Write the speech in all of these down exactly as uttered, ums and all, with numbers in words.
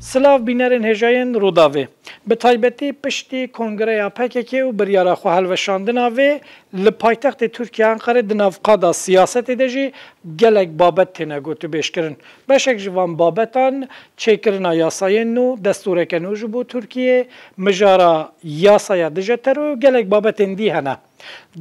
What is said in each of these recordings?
Silav bînerên hêjayên Rûdawê. Bi taybetî piştî kongreya P K K û biryara xwe helweşandina vê, li paytextê Tirkiye Enqerê di nav qada siyasetê de jî gelek babet têne gotûbêjkirin. Beşek ji van babetan çêkirina yasayên nû, destûreke nû ji bo Tirkiye, mijara yasaya dije teror û gelek babetên dî hene.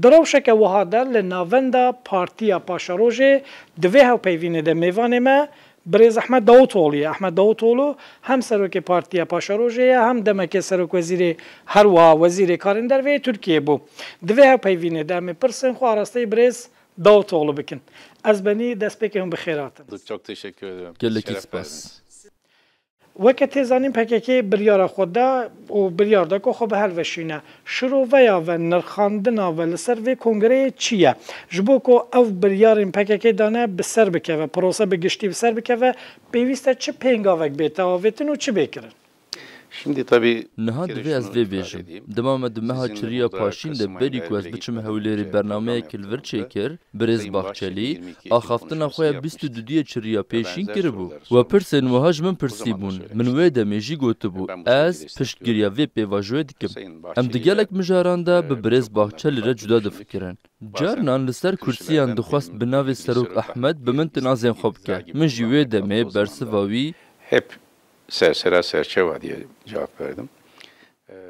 Di rewşeke wiha de li navenda Partiya Paşerojê di vê hevpeyvînê de mêvanê me Birêz Ehmed Davutoğlu ye. Ehmed Davutoğlu hem serokê Partiya Paşerojê ye, hem demekê serokwezîrê, her wiha wezîrê karên derve yê Tirkiyê bû. Di vê hevpeyvînê de em ê pirsên xwe arasteyî birêz Davutoğlu bikin. Ez benî destpêkê hûn bi xêr hatin. Çok teşekkür ediyorum. Gelekî spas. Weke tê zanîn P K K biryara xwe da û biryar da ku xwe bi helveşîne. Şiroveya ve, nirxandina ve li ser vê kongreyê çi ye? Ji bo ku ev biryarên P K K dane bi ser bikeve, prose bi giştî bi ser bikeve, pêwîst e çi pêngavek bête avêtin û çi bê kirin? Şimdi tabii Niha divê ez vê bêjim. Dema me di meha çiriya paşîn de berî ku ez biçim Hewlêrê bernameyek li vir çêkir, Birêz Bahçelî axaftina xwe ya bîst û duduyê çiriya pêşîn kiribû. We pirsên wiha ji min pirsîbûn. Min wê demê jî gotibû, ez piştgiriya vê pêvajoyê dikim. Em di gelek mijaran de bi Birêz Bahçelî re cuda difikirin. Carnan li ser kursiyan dixwest bi navê Serok Ehmed bi min tinazên xwe bike. Min jî wê demê bersiva wî Hep sersera serçe var diye cevap verdim.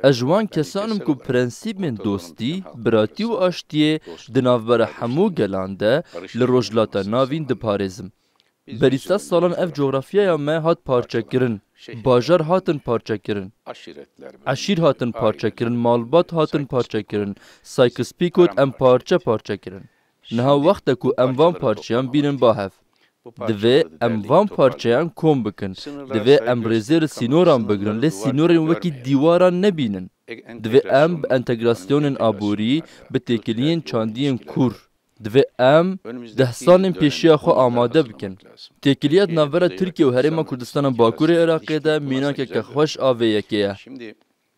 Ez ji wan kesan im ku prensîbên dostî, biratî û aştiyê di navbera hemû gelan de li Rojhilata Navîn diparêzim. Berî sed salan ev cografyaya me hat parçekirin. Bajar hatin parçekirin. Eşîr hatin parçekirin, malbat hatin parçekirin. Sykes-Picot em parçe parçe kirin. Niha wext e ku em van parçeyan bînin ba hev. Divê em van parçeyan kom bikin. Divê em rêzê li sînoran bigirin, lê sînorên wekî dîwaran nebînin. Divê em bi entegrasyonên aborî, bi têkiliyên çandiyên kûr. Divê em deh salên pêşiya xwe amade bikin. Têkiliya di navbera Tirkiye û Herêma Kurdistana Bakurê Iraqê de mînakeke xweş a vê yekê ye.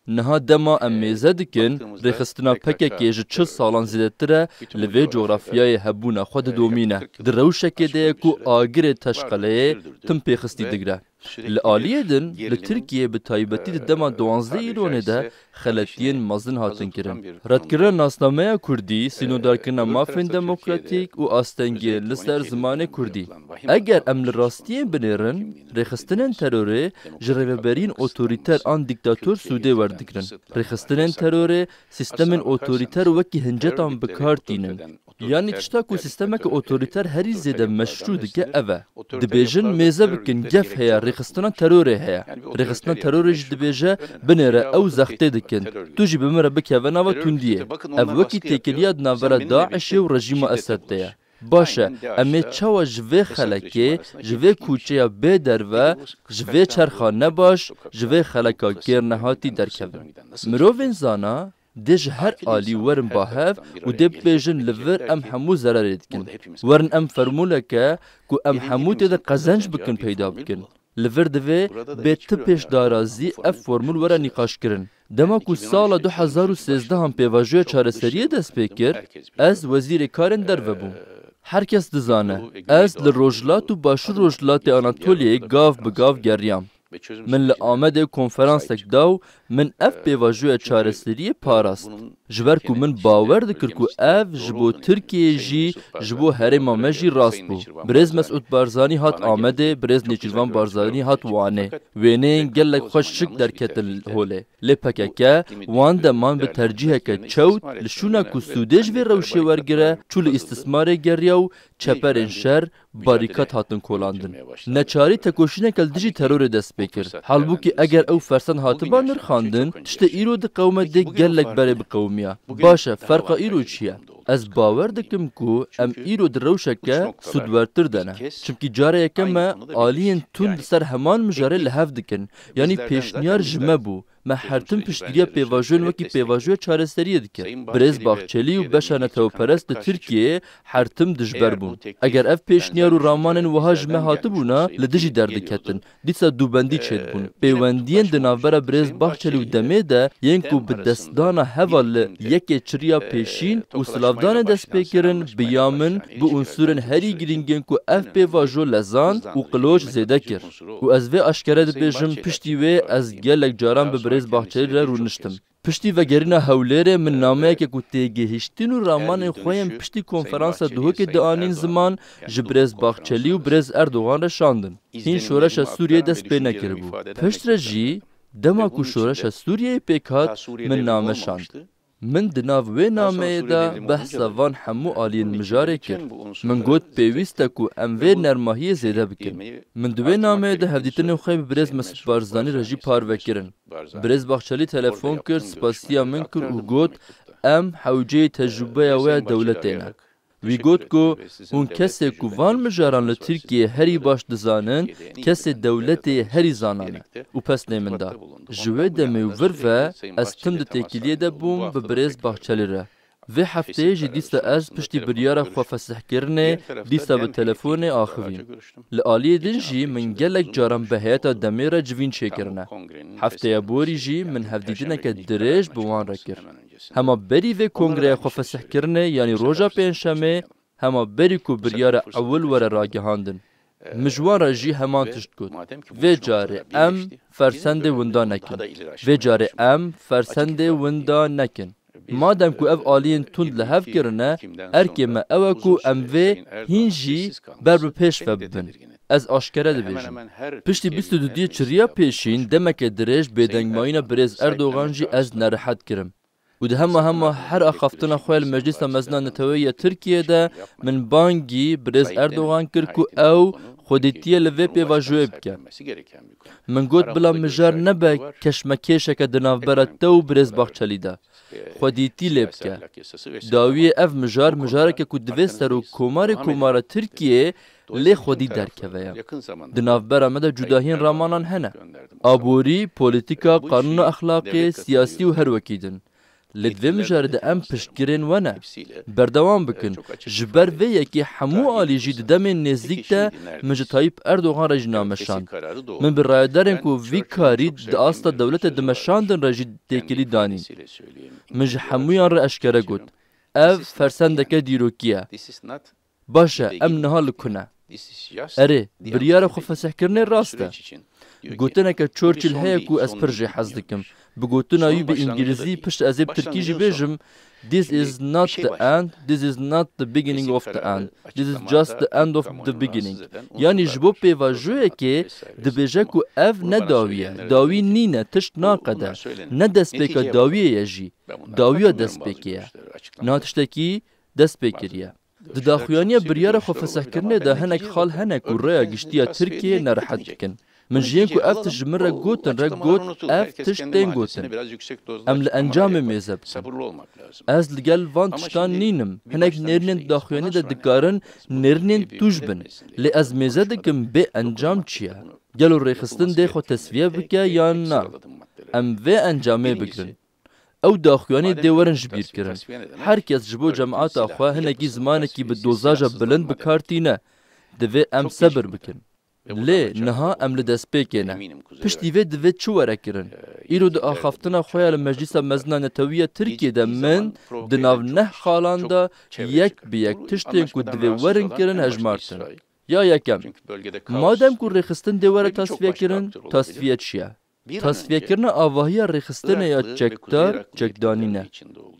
Niha dema em mêze dikin, rêxistina P K K ji çil salan zêdetir e, li vê cografyayê hebûna xwe didomîne. Di rewşekê de ye ku agirê teşqeleyê tim pêxistî digre. Li aliyê din, li Tirkiyeyê bi taybetî di dema duwazdeh Îlonê de xeletiyên mezin hatin kirin. Redkirina nasnameya kurdî, sînordarkirina mafên demokratîk û astengiyên li ser zimanê kurdî. Eger em li rastiyê binêrin, rêxistinên terorê ji rêveberiyên otorîter an dîktator sûdê werdigirin. Rêxistinên terorê sîstemên otorîter wekî hincetan bi kar tînin. Yanî tişta ku sîstemeke otorîter herî zêde meşrû dike ev e. Dibêjin mêze bikin, gef heye, rêxistina terorê heye. Rêxistina terorê jî dibêje, binêre, ew zextê dikin. Tu jî bi min re bikeve nava tundiyê. Ev wekî têkiliya di navbera DAIŞê û rejîma Esed de ye. Baş e, em ê çawa ji vê xelekê, ji vê kûçeya bê derve, ji vê çerxa nebaş, ji vê xeleka kêr nehatî derkevin? Mirovên zana dê ji her alî werin ba hev û dê bibêjin li vir em hemû zererê dikin. Werin em fermûleke ku em hemû tê de qezenc bikin peyda bikin. Li vir divê bê ti pêşdarazî ev formûl were nîqaşkirin. Dema ku sala du hezar û sêzdeh an pêvajoya çareseriyê dest pê kir, ez wezîrê karên derve bûm. Her kes dizane, ez li Rojhilat û Başûr Rojhilatê Anatoliyê gav bi gav geriyam. Min li Amedê konferansek da û min ev pêvajoya çareseriyê parast. Ji ber ku min bawer dikir ku ev ji bo Tirkiyeyê jî, ji bo herêma me jî rast bû. Birêz Mesûd Barzanî hat Amedê, birêz Nêçîrvan Barzanî hat Wanê. Wêneyên gelek xweş şik derketin holê. Lê P K K wan deman bi tercîheke çewt li şûna ku sûdê ji vê rewşê wergire, çû li îstismarê geriya û çeperên şer, barîkat hatin kolandin. Neçarî tekoşîneke li dijî terorê dest pê kir. Halbûkî eger ew fersend hatiba nirxandin, tiştê îro diqewime dê gelek berê biqewimiya. Baş e, ferqa îro çi ye? Ez bawer dikim ku em îro di rewşeke sûdwertir de ne. Çimkî cara yekem me aliyên tund li ser heman mijarê li hev dikin. Yanî pêşniyar ji me bû. Me her tim piştgiriya pêvajoyên wekî pêvajoya çareseriyê dikir. Birêz Bahçelî û beşa netewperest li Tirkiyeyê her tim dijber bûn. Eger ev pêşniyar û ramanên wiha ji me hatibûna, li dijî derdiketin. Dîsa dûbendî çêdibûn. Pêwendiyên di navbera birêz Bahçelî û demê de yên ku bi destdana heva li yekê çiriya pêşîn û silavdanê dest pê kirin, bi ya min, bi unsurên herî girîng yên ku ev pêvajo lezand û qiloç zêde kir. Û ez vê aşkere dibêjim, piştî wê ez gelek caran bi birêz Bahçelî re rûniştim. Piştî vegerîna Hewlêrê min nameyeke ku têgihiştin û ramanên xwe yên piştî konferansa Duhokê dianîn ziman, ji birêz Bahçelî û birêz Erdogan re şandin. Hîn şoreşa Sûriyeyê dest pê nekiribû. Piştre jî, dema ku şoreşa Sûriyeyê pêk hat, min name şand. Min di nav wê nameyê de behsa van hemû aliyên mijarê kir. Min got, pêwîst e ku em vê nermahiyê zêde bikin. Min di wê nameyê de hevdîtinên xwe bi birêz Mesûd Barzanî re jî parve kirin. Birêz Bahçelî telefon kir, spasiya min kir û got, em hewceyê tecrûbeya we ya dewletê ne. Wî got ku hûn kesê ku van mijaran li Tirkiyeyê herî baş dizanin, kesê dewletê yê herî zana ne û pesnê min da. Ji wê demê û vir ve ez tim di têkiliyê de bûm bi birêz Bahçelî re. Vê hefteyê jî dîsa ez piştî biryara xwefesihkirinê dîsa bi telefonê axivîm. Li aliyê din jî min gelek caran bi heyeta demê re civîn çêkirine. Hefteya borî jî min hevdîtineke dirêj bi wan re kir. Hema berî vê kongreya xwefesihkirinê, yanî roja pêncşemê, hema berî ku biryara ewil were ragihandin. Min ji wan re jî heman tişt got. Vê carê em fersendê winda nekin. Vê carê em fersendê winda nekin. Madem ku ev aliyên tund li hev kirine, erkê me ew e ku em vê hîn jî ber bi pêş ve bibin. Ez aşkere dibêjim. Piştî bîst û duduyê çiriya pêşîn demeke dirêj bêdengmayîna birêz Erdogan jî ez nerehet kirim. Û di hema hema her axaftina xwe ya li Meclîsa Mezin a Neteweyî ya Tirkiyeyê de min bangî birêz Erdogan kir ku ew xwedîtiyê li vê pêvajoyê bike. Min got bila mijar nebe keşmekêşeke di navbera te û birêz Bahçelî de. Xwedîtî lê bike. Dawiyê ev mijar, mijareke ku divê serokkomarê Komara Tirkiyeyê lê xwedî derkeve ye. Di navbera me de cudahiyên ramanan hene. Aborî, polîtîka, qanûna exlaqê, siyasî û her wekî din. Lê di vê mijarê de em piştgirên we ne. Berdewam bikin. Ji ber vê yekê hemû alî jî di demên nêzîk de min ji Tayyip Erdogan re jî name şand. Min bi rayedarên ku vî karî di asta dewletê dimeşandin re jî têkilî danîn. Min ji hemûyan re eşkere got. Ev fersendeke dîrokî ye. Baş e, em niha li ku ne? Erê, biryara xwefesihkirinê rast e. Gotineke Churchill heye ku ez pir jê hez dikim. Bi gotina wî bi îngilîzî, pişt ez ê bi tirkî jî bêjim, "This is not the end, this is not the beginning of the end. This is just the end of the beginning." Yanî ji bo pêvajoyekê dibêje ku ev ne dawî ye, dawî nîne, tişt naqede. Ne destpêka dawiyê ye jî. Dawiya destpêkê ye. Niha tiştekî dest pê kiriye. Di daxuyaniya biryara xwefesihkirinê de hinek xal hene ku rêya giştî ya Tirkiyeyê nerehet dikin. Min ji yên ku ev tişt ji min re gotin re got, ev tişt tên gotin. Em li encamê mêze bikin. Ez li gel van tiştan nînim. Hinek nêrînên di daxuyaniyê de dikarin nêrînên tûj bin. Lê ez mêze dikim bê encam çi ye? Gelo rêxistin dê xwe tesfiye bike yan na? Em vê encamê bigirin. Ew daxuyanî dê werin ji bîr kirin. Her kes ji bo cemaeta xwe hinekî zimanekî bi dozaja bilind bi kar tîne. Divê em sebir bikin. Lê niha em li destpêkê ne. Piştî vê divê çi were kirin? Îro di axaftina xwe ya li Meclîsa Mezin a Netewî ya Tirkiyê de min di nav neh xalan de yek bi yek tiştên ku divê werin kirin hejmartin. Ya yekem, madem ku rêxistin dê were tasfiye kirin, tasfiye çi ye? Tasfiyekirina avahiya rêxistinê ya çekdar, çekdanî ne.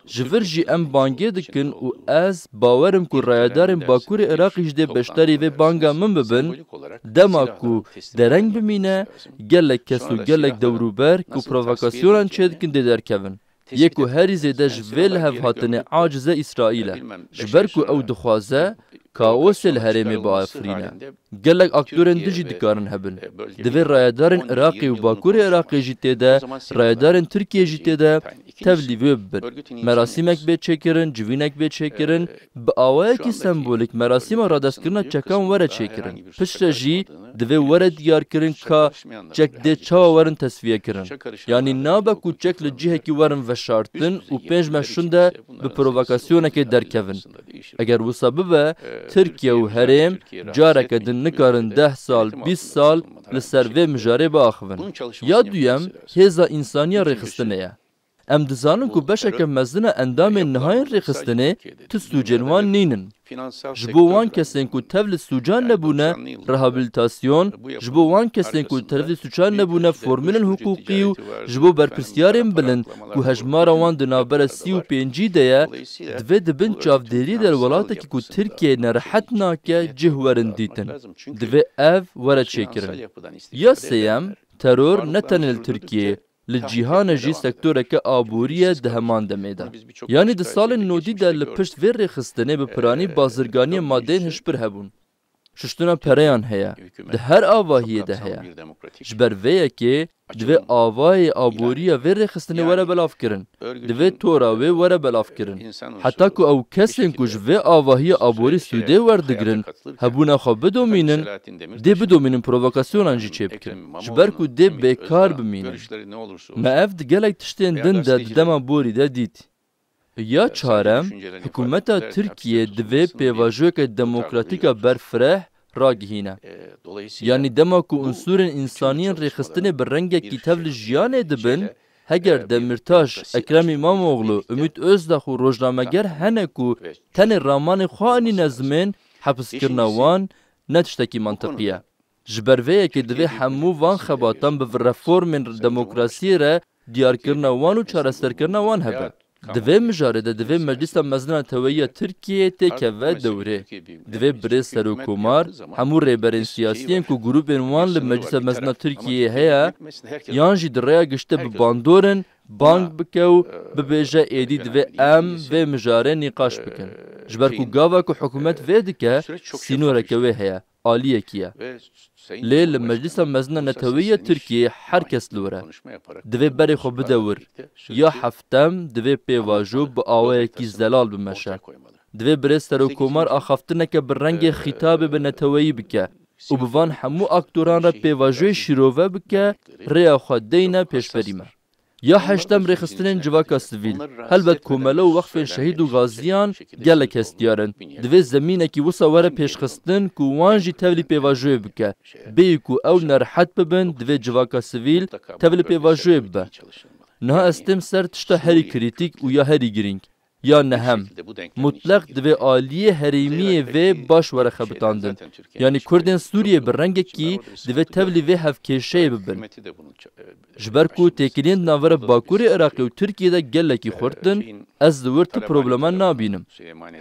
Ji vir jî em bangê dikin û ez bawer im ku rayedarên Bakurê Iraqî jî dê beşdarî vê banga min bibin, dema ku dereng bimîne, gelek kes û gelek dewrûber ku provokasyonan çêdikin dê derkevin. Yê ku herî zêde ji vê lihevhatinê aciz e Îsraîl e. Ji ber ku ew dixwaze kaosê li herêmê biafirîne. Gelek aktorên din jî dikarin hebin. Divê rayedarên Iraqê û Bakurê Iraqê jî tê de, rayedarên Tirkiyê jî tê de tevlî vê bibin. Merasîmek bê çêkirin, civînek bê çêkirin, bi awayekî sembolîk merasîma radestkirina çekan were çêkirin. Piştre jî divê were diyarkirin ka çek dê çawa werin tesfiyekirin. Yanî nabe ku çek li cihekî werin veşartin û pênc meh şûnde bi provokasyonekê derkevin. Eger wisa bibe, Tirkiye û herêm careke din nikarin deh sal, bîst sal li ser vê mijarê biaxivin. Ya duyem, hêza însaniya rêxistinê ye. Em dizanin ku beşeke mezin a endamên niha yên rêxistinê ti sûcên wan nînin. Ji bo wan kesên ku tev li sûcan nebûne, rehabilitasyon, ji bo wan kesên ku tev li sûcan nebûne, formûlên hiqûqî û ji bo berpirsyarên bilind ku hejmara wan di navbera sî û pêncî de ye, divê di bin çavdêriyê de li welatekî ku Tirkiye nerehet nake cih werin dîtin. Divê ev were çêkirin. Ya sêyem, teror ne tenê li Tirkiyeyê, li cîhanê jî sektoreke aborî ye di heman demê de. Yanî di salên nodî de li pişt vê rêxistinê bi piranî bazirganiyên madeyên hişbir hebûn. Şuştina pereyan heye. Di her avahiyê de heye. Ji ber vê yekê divê avayê aboriya vê rêxistinê were belavkirin. Divê tora wê were belavkirin. Heta ku ew kesên ku ji vê avahiyê aborî sûdê werdigrin, hebûna xwe bidomînin, dê bidomînin provokasyonan jî çêbikin. Ji ber ku dê bêkar bimînin. Me ev di gelek tiştên din de di dema borî de dît. Ya çarem, hikûmeta Tirkiyê divê pêvajoyeke demokratîk a berfireh ragihîne. Yanî dema ku unsurên însanî yên rêxistinê bi rengekî tev li jiyanê dibin, heger Demîrtaş, Ekrem Îmamoğlu, Ümit Özdağ û rojnameger hene ku tenê ramanê xwe anîne zimên, hepiskirina wan ne tiştekî mantiqî ye. Ji ber vê yekê divê hemû van xebatan bi reformên demokrasiyê re diyarkirina wan û çareserkirina wan hebe. Di vê mijarê de divê Meclisa Mezin a Neteweyî ya Tirkiyeyê têkeve dewrê. Divê birêz serokkomar, hemû rêberên siyasî yên ku grûpên wan li Meclisa Mezin a Tirkiyeyê heye, yan jî di rêya giştî bi bandor in, bang bike û bibêje êdî divê em vê mijarê nîqaş bikin. Ji ber ku gava ku hikûmet vê dike, sînoreke wê heye. Aliyekî ye. Lê li Meclisa Mezin a Neteweyî ya Tirkiyeyê her kes li wir e. Divê berê xwe bide wir. Ya heftem divê pêvajo bi awayekî zelal bimeşe. Divê birêz serokkomar axaftineke bi rengê xîtabê bi neteweyî bike û bi van hemû aktoran re pêvajoyê şîrove bike, rêya xwe deyne pêşberî me. Ya heştem rêxistinên civaka sivîl, helbet komele û wexfên şehîd û gaziyan gelek hestiyar in. Divê zemînekî wisa were pêşxistin ku wan jî tevlî pêvajoyê bike. Bêyî ku ew nerehet bibin, divê civaka sivîl tevlî pêvajoyê bibe. Niha ez têm ser tişta herî krîtîk û ya herî girîng. Ya nehem, mutleq divê aliyê herêmiyê vê baş were xebitandin. Yanî Kurdên Sûriyê bi rengekî divê tevlî vê hevkêşeyê bibin. Ji ber ku têkiliyên di navbera Bakurê Iraqê û Tirkiyê de gelekî xurt in, ez li wir ti problema nabînim.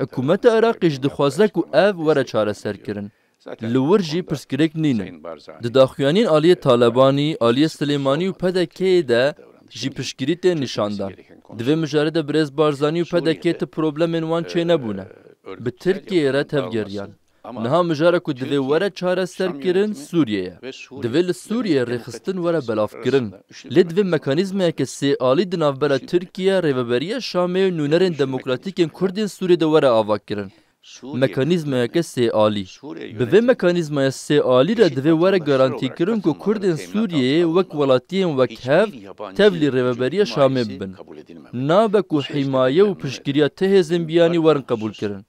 Hikûmeta Iraqê jî dixwaze ku ev were çareserkirin. Li wir jî pirsgirêk nînin. Di daxuyaniyên aliyê Talebanî, aliyê Silêmanî û P D K'yê de jî piştgirî tên nîşandan. Di vê mijarê de birêz Barzanî û P D K ti problemên wan çênebûne. Bi Tirkiyeyê re tevgeriyan. Niha mijara ku divê were çareserkirin Sûriye ye. Divê li Sûriyeyê rêxistin were belavkirin. Lê divê mekanîzmayeke sê alî di navbera Tirkiye, Rêveberiya Şamê û nûnerên demokratîk ên Kurdên Sûriyê de were avakirin. Mekanîzmayeke sê alî. Bi vê mekanîzmaya sê alî re divê were garantîkirin ku Kurdên Sûriyeyê wek welatiyên wekhev tevlî Rêveberiya Şamê bibin. Nabe ku hîmaye û piştgiriya ti hêzên biyanî werin qebûlkirin.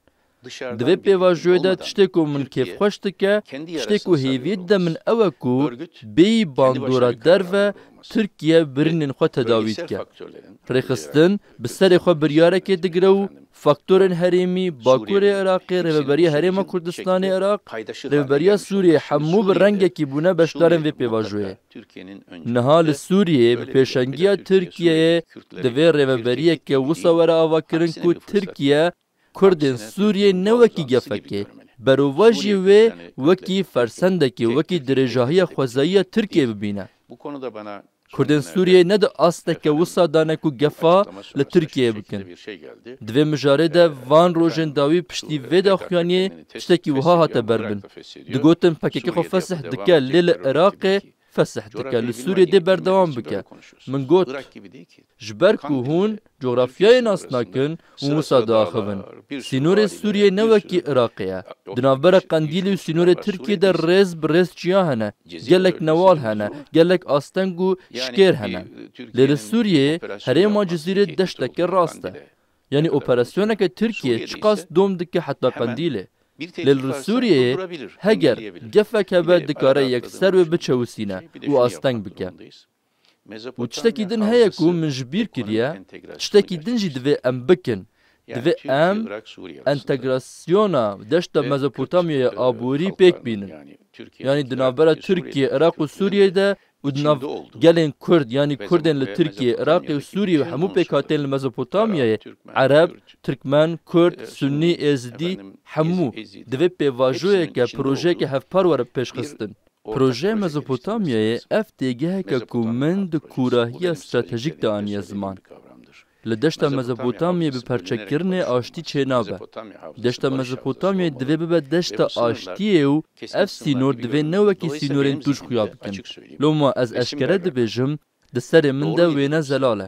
Di vê pêvajoyê de tiştê ku min kêfxweş dike, tiştê ku hêviyê dide min ew e ku bêyî bandora derve Tirkiye birînên xwe tedawî dike. Rêxistin bi serê xwe biryarekê digire û faktorên herêmî, Bakurê Iraqê, Rêveberiya Herêma Kurdistanê Iraq, Rêveberiya Sûriyê hemû bi rengekî bûne beşdarên vê pêvajoyê. Niha li Sûriyeyê bi pêşengiya Tirkiyeyê divê rêveberiyeke wisa were avakirin ku Tirkiye Kurdên Sûriyê ne wekî gefekê, berovajî wê wekî fersendekê, wekî dirêjahiya xwezayî ya Tirkiyeyê bibîne. Kurdên Sûriyeyê ne di asteke wisa de ne ku gefa li Tirkiyeyê bikin. Di vê mijarê de van rojên dawî piştî vê daxuyaniyê tiştekî wiha hate berbin. Digotin P K K xwe fesih dike, lê li Iraqê fesih dike, li Sûriyê dê berdewam bike. Min got, ji ber ku hûn cografyayê nas nakin, hûn wisa diaxivin. Sînorê Sûriyê ne wekî Iraqê ye. Di navbera Qendîlê û sînorê Tirkiyê de rêz bi rêz çiya hene. Gelek newal hene, gelek asteng û şikêr hene. Lê li Sûriyê herêma Cizîrê deşteke rast e. Yanî operasyoneke Tirkiyê çiqas dom dike heta Qendîlê. Lê li Sûriyeyê heger gefek hebe dikare yekser wê biçewisîne û asteng bike. Û tiştekî din heye ku min ji bîr kiriye, tiştekî din jî divê em bikin. Divê em entegrasyona deşta Mezopotamyayê aborî pêk bînin. Yanî di navbera Tirkiye, Iraq û Sûriyeyê de û di nav gelên Kurd, yanî Kurdên li Tirkiye, Iraqê û Sûriyê û hemû pêkhateyên li Mezopotamyayê, Ereb, Tirkmen, Kurd, Sunnî, Êzidî, hemû divê pêvajoyeke, projeyeke hevpar were pêşxistin. Projeya Mezopotamyayê ev têgeheke ku min di kûrahiya stratejîk de aniye ziman. Li deşta Mezopotamyayê bi perçekirinê aştî çênabe. Deşta Mezopotamyayê divê bibe deşta aştiyê û ev sînor divê ne wekî sînorên tûj xuya bikin. Loma ez eşkere dibêjim, di serê min de wêne zelal e.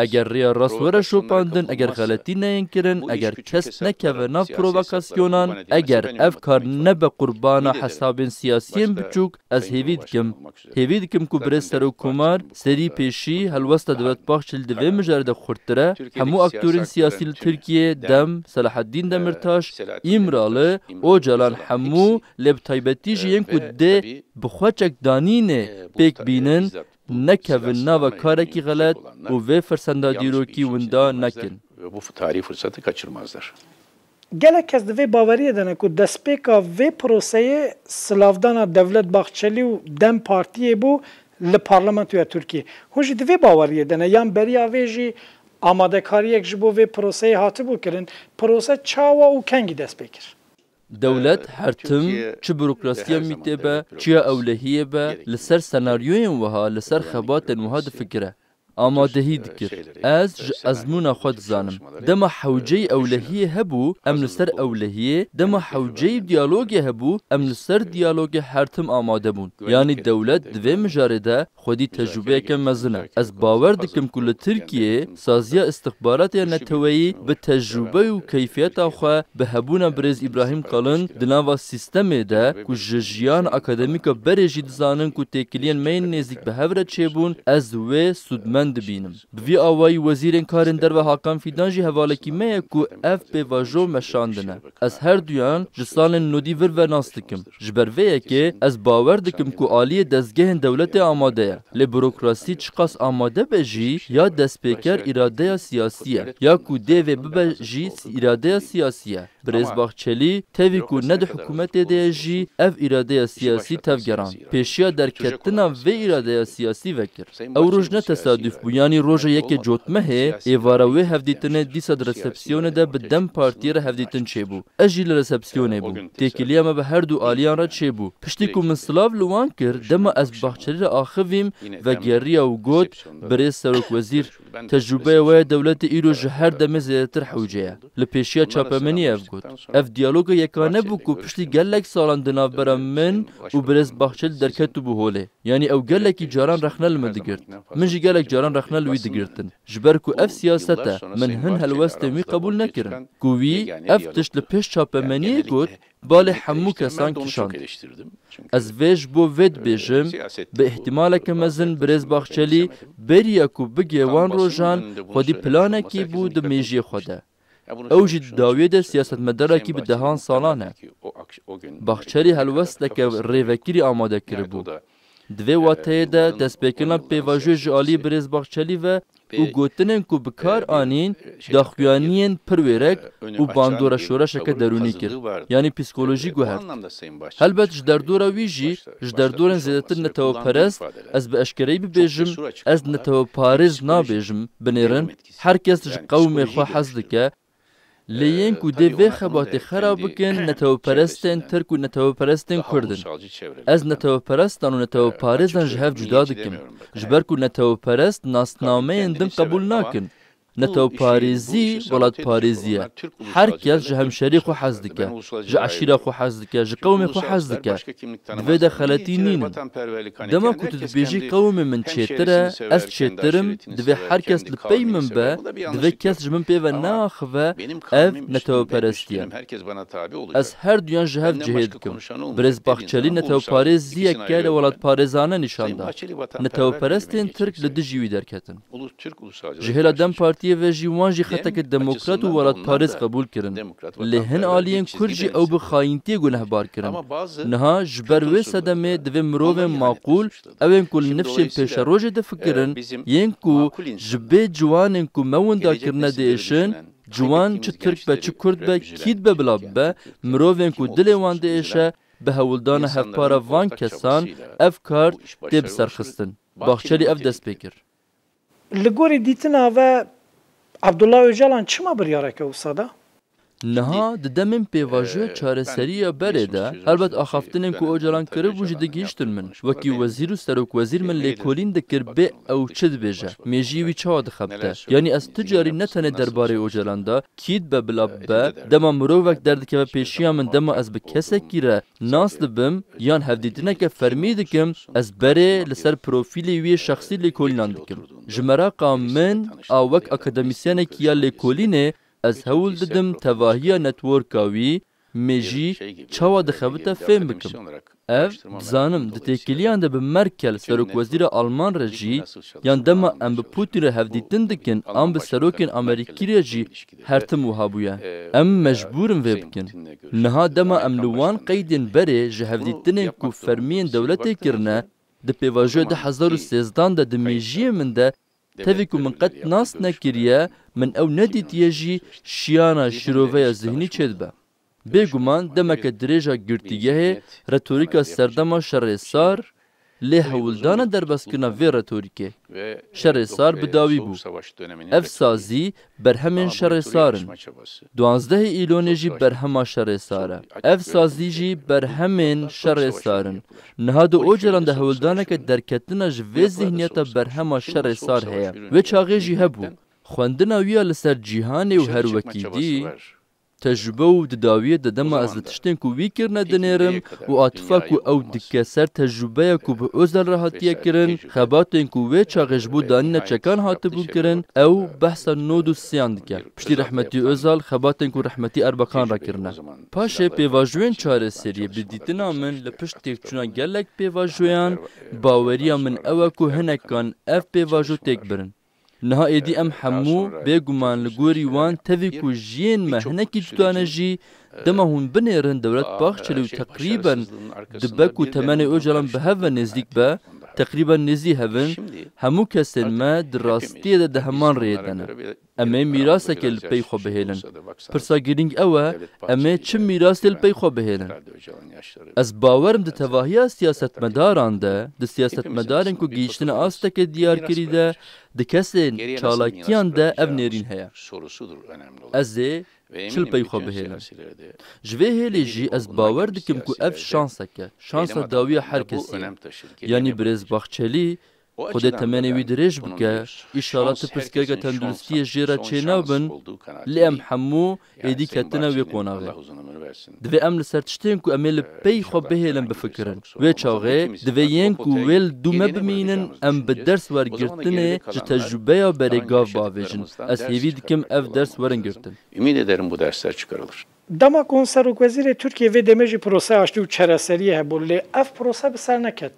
Eger rêya rast were şopandin, eger xeletî neyên kirin, eger kes nekeve nav provokasyonan, eger ev kar nebe qurbana hesabên siyasiyên biçûk, ez hêvî dikim. Hêvî dikim ku birêz Serokkomar, serî pêşî, helwesta Devlet Bahçelî di vê mijarê de xurttir e, hemû aktorên siyasî li Tirkiyê, dem, Selahaddîn Demirtaş, Îmralı, Ocalan hemû, lê bi taybetî jî yên ku dê bi xwe çekdanînê pêk bînin, nekevin nava karekî xelet û vê firsenda dîrokî winda nekin. Ve bu tarihi fırsatı kaçırmazlar. Gelek kes di vê baweriyê de ne ku destpêka vê proseyê silavdana Devlet Bahçelî û dem Partiyê bû li parlamentoya Tirkiyê. Hûn jî di vê baweriyê de ne, yan beriya vê jî amadekariyek ji bo vê proseyê hatibû kirin? Prose çawa û kengî dest pê kir? Dewlet her tim, çi burokrasiya mîtê be, çiya ewlehiyê be, li ser senaryoyên wiha, li ser xebatên wiha difikire. Amadehî dikir. Ez ji ezmûna xwe dizanim. Dema hewceyî ewlehiyê hebû, em li ser ewlehiyê, dema hewceyî diyalogê hebû, em li ser diyalogê her tim amade bûn. Yanî dewlet di vê mijarê de xwedî tecrûbeyeke mezin e. Ez bawer dikim ku li Tirkiyeyê saziya istixbaratê ya neteweyî bi tecrûbe û keyfiyeta xwe, bi hebûna birêz Îbrahîm Kalin di nava sîstemê de ku ji jiyan akademîka berê jî dizanin ku têkiliyên me yên nêzîk bi hev re çêbûn, ez wê sûdmend dibînim. Bi vî awayî Wezîrên Karên Derve Hakan Fîdan jî hevalekî me ye ku ev pêvajo meşandine. Ez her duyan ji salên nodî vir ve nas dikim. Ji ber vê yekê ez bawer dikim ku aliyê dezgehên dewletê amade ye. Lê burokrasî çiqas amade be jî, ya destpêker îradeya siyasî ye, ya ku dê vê bibe jî îradeya siyasî ye. Birêz Bahçelî, tevî ku ne di hikûmetê de ye jî, ev îradeya siyasî tevgeran. Pêşiya derketina vê îradeya siyasî vekir. Ew roj ne tesaduf bû, yanî roja yekê Cotmehê, êvara wê hevdîtinê dîsa di resepsiyonê de bi dem partiyê re hevdîtin çêbû. Ez jî li resepsiyonê bûm. Têkiliya me bi her du aliyan re çêbû. Piştî ku min silav li wan kir, dema ez Bahçelî re axivîm, vegeriya û got, Birêz Serokwezîr, tecrûbeya we ya dewletê îro ji her demê zêdetir hewce ye. Li pêşiya çapemeniyê ev got. Ev diyaloga yekane bû ku piştî gelek salan di navbera min û birêz Bahçelî derketibû holê. Yanî ew gelekî caran rexne li min digirt. Min jî gelek caran rexne li wî digirtin. Ji ber ku ev siyaset e, min hin helwestên wî qebûl nekirin. Ku wî ev tişt li pêş çapemeniyê got, balê hemû kesan kişand. Ez vê ji bo vê dibêjim, bi îhtimaleke mezin birêz Bahçelî beriya ku bigê wan rojan xwedî planekî bû di mêjiyê xwe de. Ew jî di dawiyê de siyasetmedarekî bi dehan salan e. Bahçelî helwesteke rêvekirî amade kiribû. Di vê wateyê de destpêkirina pêvajoyê ji aliyê birêz Bahçelî ve û gotinên ku bi kar anîn, daxuyaniyên pir wêrek û bandora şoreşeke derûnî kir, yanî psîkolojî guhert. Helbet ji derdora wî jî, ji derdorên zêdetir neteweperest, ez bi eşkereyî bibêjim, ez neteweparêz nabêjim, binêrin, her kes ji qewmê xwe hez dike, Lê yên ku dê vê xebatê xera bikin, neteweperestên Tirk û neteweperestên Kurd in. Ez neteweperestan û neteweparêzan ji hev cuda dikim. Ji ber ku neteweperest nasnameyên din qebûl nakin. Neteweparêzî welatparêzî ye. Her kes ji hemşeriyê xwe hez dike, ji eşîra xwe hez dike, ji qewmê xwe hez dike. Di vê de xeletî nînin. Dema ku tu dibêjî qewmê min çêtir e, ez çêtir im, divê her kes li pey min be, divê kes ji min pê ve neaxive, ev neteweperestî ye. Ez her duyan ji hev cihê dikim. Birêz Bahçelî neteweparêziyeke li welatparêzane nîşan da. Neteweperestên Tirk li dijî wî derketin. Ji hêla DEM Partiyê ve jî wan jî xeteke demokrat û welatparêz qebûl kirin. Lê hin aliyên Kurd jî ew bi xayîntiyê gunehbar kirin. Niha ji ber wê sedemê divê mirovên maqûl, ew ên ku li nifşên pêşerojê difikirin, yên ku ji bê ciwanên ku me winda kirine diêşin, ciwan çi Tirk be çi Kurd be, kî dibe bila bibe, mirovên ku dilê wan diêşe, bi hewldana hevpara van kesan ev kar tê biserxistin. Bahçelî ev dest pê kir. Li gorî dîtina ve Abdullah Ocalan çima biryareke wisa da? Niha di demên pêvajoya çareseriya berê de, helbet axaftinên ku Ocalan kiribû jî digihîştin min. Wekî wezîr û serokwezîr min lêkolîn dikir bê ew çi dibêje, mêjiyê wî çawa dixebite. Yanî ez tu carî ne tenê derbarê Ocalan de, kî dibe bila bibe, dema mirovek derdikeve pêşiya min, dema ez bi kesekî re nas dibim yan hevdîtineke fermî dikim, ez berê li ser profîlê wî yê şexsî lêkolînan dikim. Ji meraqa min a wek akademîsyenekî ya lêkolînê ez hewl didim tevahiya networka wî, mêjî, çawa dixebite fêm bikim. Ev, dizanim, di têkiliyan de bi Merkel, serokwezîra Alman re jî, yan dema em bi Putin re hevdîtin dikin, an bi serokên Amerîkî re jî her tim wiha bûye. Em mecbûr in vê bikin. Niha dema em li wan qeydên berê ji hevdîtinên ku fermiyên dewletê kirine, di pêvajoya du hezar û sêzdan de di mêjiyê min de, tevî ku min qet nas nekiriye, min ew nedîtiye jî, şiyana şîroveya zihnî çêdibe. Bêguman demeke dirêj a girtîgehê retorîka serdema şerê sar, lê hewldana derbazkirina vê retorîkê. Şerê sar bi dawî bû. Ev sazî berhemên şerê sar in. Duwazdehê Îlonê jî berhema şerê sar e. Ev sazî jî berhemên şerê sar in. Niha di Ocalan de hewldaneke derketina ji vê zihniyeta berhema şerê sar heye. Wê çaxê jî hebû. Xwendina wî ya li ser cîhanê û her wekî dî, tecrube û di dawiyê de dema ez li tiştên ku wî kirine dinêrim û atifa ku ew dike ser tecrûbeya ku bi Ozal re hatiye kirin, xebatên ku wê çaxê ji bo danîna çekan hatibûn kirin, ew behsa nod û sêyan dike. Piştî rehmetî Ozal, xebatên ku rehmetî Erbakan re kirine. Paşê pêvajoyên çareseriyê bi dîtina min li pişt têkçûna gelek pêvajoyan, baweriya min ew e ku hinekan ev pêvajo têk birin. Niha êdî em hemû, bêguman li gorî wan, tevî ku jiyên me hinekî cuda ne jî, dema hûn binêrin Dewlet Bahçelî û teqrîben dibe ku temenê Ocalan bi hev ve nêzîk be, teqrîben nêzî hev in, hemû kesên me di rastiyê de di heman rêyê de ne. Em ê mîraseke li pey xwe bihêlin. Pirsa girîng ew e, em ê çi mîrasê li pey xwe bihêlin? Ez bawer im di tevahiya siyasetmedaran de, di siyasetmedarên ku gihîştine asteke diyarkirî de, di kesên çalakiyan de ev nêrîn heye. Ez ê çi li pey xwe bihêlim? Ji vê hêlê jî ez bawer dikim ku ev şansek e, şansa dawiya her kesî ye. Yanî birêz Bahçelî, Xwedê temenê wî dirêj bike, îşallah tu pirsgirêka tenduristiyê jê re çênabin, lê em hemû êdî ketine wê qonaxê. Divê em li ser tiştên ku em ê li pey xwe bihêlin bifikirin. Wê çaxê divê yên ku wê li dû me bimînin, em bi ders wergirtinê ji tecrûbeya berê gav biavêjin. Ez hêvî dikim ev ders werin girtin. Ümit ederim bu dersler çıkarılır. Dema ku hûn serokwezîrê Tirkiyê vê demê jî proseya aştî û çereseriyê hebû, lê ev prose bi ser neket.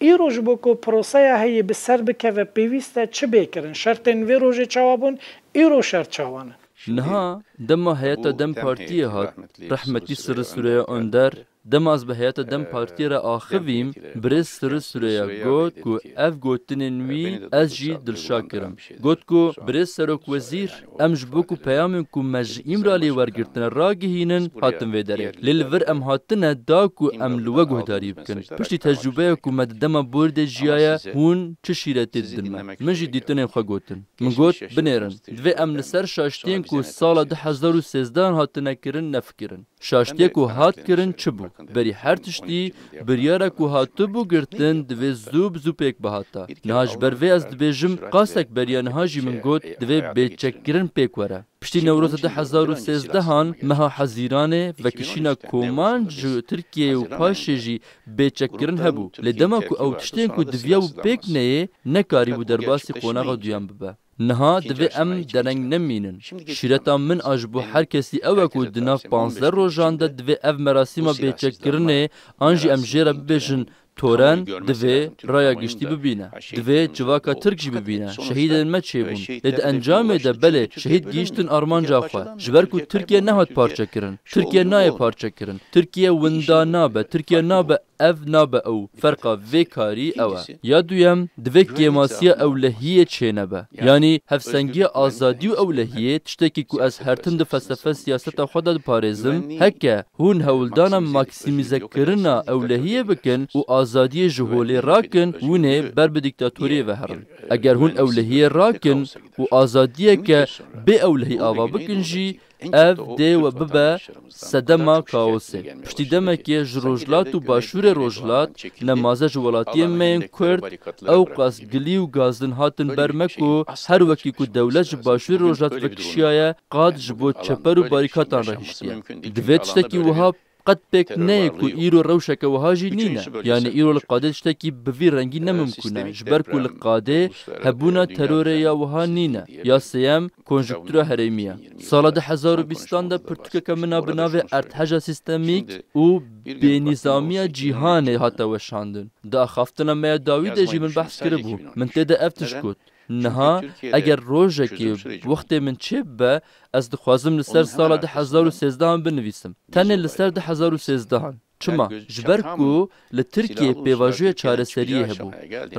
Îro ji bo ku proseya heyî bi ser bikeve pêwîst e çi bê kirin? Şertên vê rojê çawa bûn? Îro şert çawa ne? Niha dema heyeta DEM Partiyê hat, rehmetî Sirri Süreyya Önder, Dema ez bi heyeta DEM Partiyê re axivîm, birêz Sirri Sureya got ku ev gotinên wî ez jî dilşa kirim. Got ku, birêz Serokwezîr, em ji bo ku peyamên ku me ji Îmraliyê wergirtine ragihînin, hatin vê derê. Lê li vir em hatine da ku em li we guhdarî bikin. Piştî tecrûbeya ku me di dema borî de jiyaye, hûn çi şîretê didin me? Min jî dîtinên xwe gotin. Min got, binêrin. Divê em li ser şaştiyên ku sala du hezar û sêzdeh hatine kirin nefikirin. Şaştiyê ku hat kirin çi bû? Berî her tiştî, biryara ku hatibû girtin divê zû bi zû pêk bihata. Niha ji ber vê ez dibêjim, qasek beriya niha jî min got, divê bêçekkirin pêk were. Piştî Newroza du hezar û sêzdehan, meha Hezîranê, vekişîna koman ji Tirkiyeyê û paşê jî bêçekkirin hebû. Lê dema ku ew tiştên ku diviya û pêk neyê, nekarîbû derbasî qonaxa duyan bibe. Niha divê em dereng nemînin. Şîreta min a ji bo her kesî ew e ku di nav panzdeh rojan de divê ev merasîma bêçekkirinê an jî em jê re bibêjin toren, divê raya giştî bibîne. Divê civaka Tirk jî bibîne. Şehîdên me çêbûn. Lê di encamê de belê şehîd gihîştin armanca xwe. Ji ber ku Tirkiye nehat parçekirin. Tirkiye nayê parçekirin. Tirkiye winda nabe. Tirkiye nabe ev nabe ew. Ferqa vê karî ew e. Ya duyem, divê kêmasiya ewlehiyê çênebe. Yanî hevsengiya azadî û ewlehiyê, tiştekî ku ez her tim di felsefe siyaseta xwe de diparêzim, heke hûn hewldana maksîmîzekirina ewlehiyê bikin û azadiyê ji holê rakin, hûn ê ber bi dîktatoriyê ve herin. Eger hûn ewlehiyê rakin û azadiyeke bê ewlehî ava bikin jî, ev dê we bibe sedema kaosê. Piştî demekê ji Rojhilat û Başûrê Rojhilat nemaze ji welatiyên me yên Kurd ew qas gilî û gazin hatin ber me ku her wekî ku dewlet ji Başûrê Rojhilat vekişiyaye, qad ji bo çeper û barîkatan re hiştiye. Divê tiştekî wiha qet pêk neyê ku îro rewşeke wiha jî nîne. Yanî îro li qadê tiştekî bi vî rengî ne mimkûn e, ji ber ku li qadê hebûna terorê ya wiha nîne. Ya sêyem, konjuktura herêmî ye. Sala du hezar û bîstan de pirtûkeke min a bi navê Erdheja Sîstemîk û Bênîzamiya Cîhanê hate weşandin. Di axaftina me ya dawî de jî min behs kiribû. Min tê de ev tişt got. Niha, eger rojekê wextê min çêbibe, ez dixwazim li ser sala du hezar û sêzdehan binivîsim. Tenê li ser du hezar û sêzdehan. Çima? Ji ber ku li Tirkiyeyê pêvajoya çareseriyê hebû.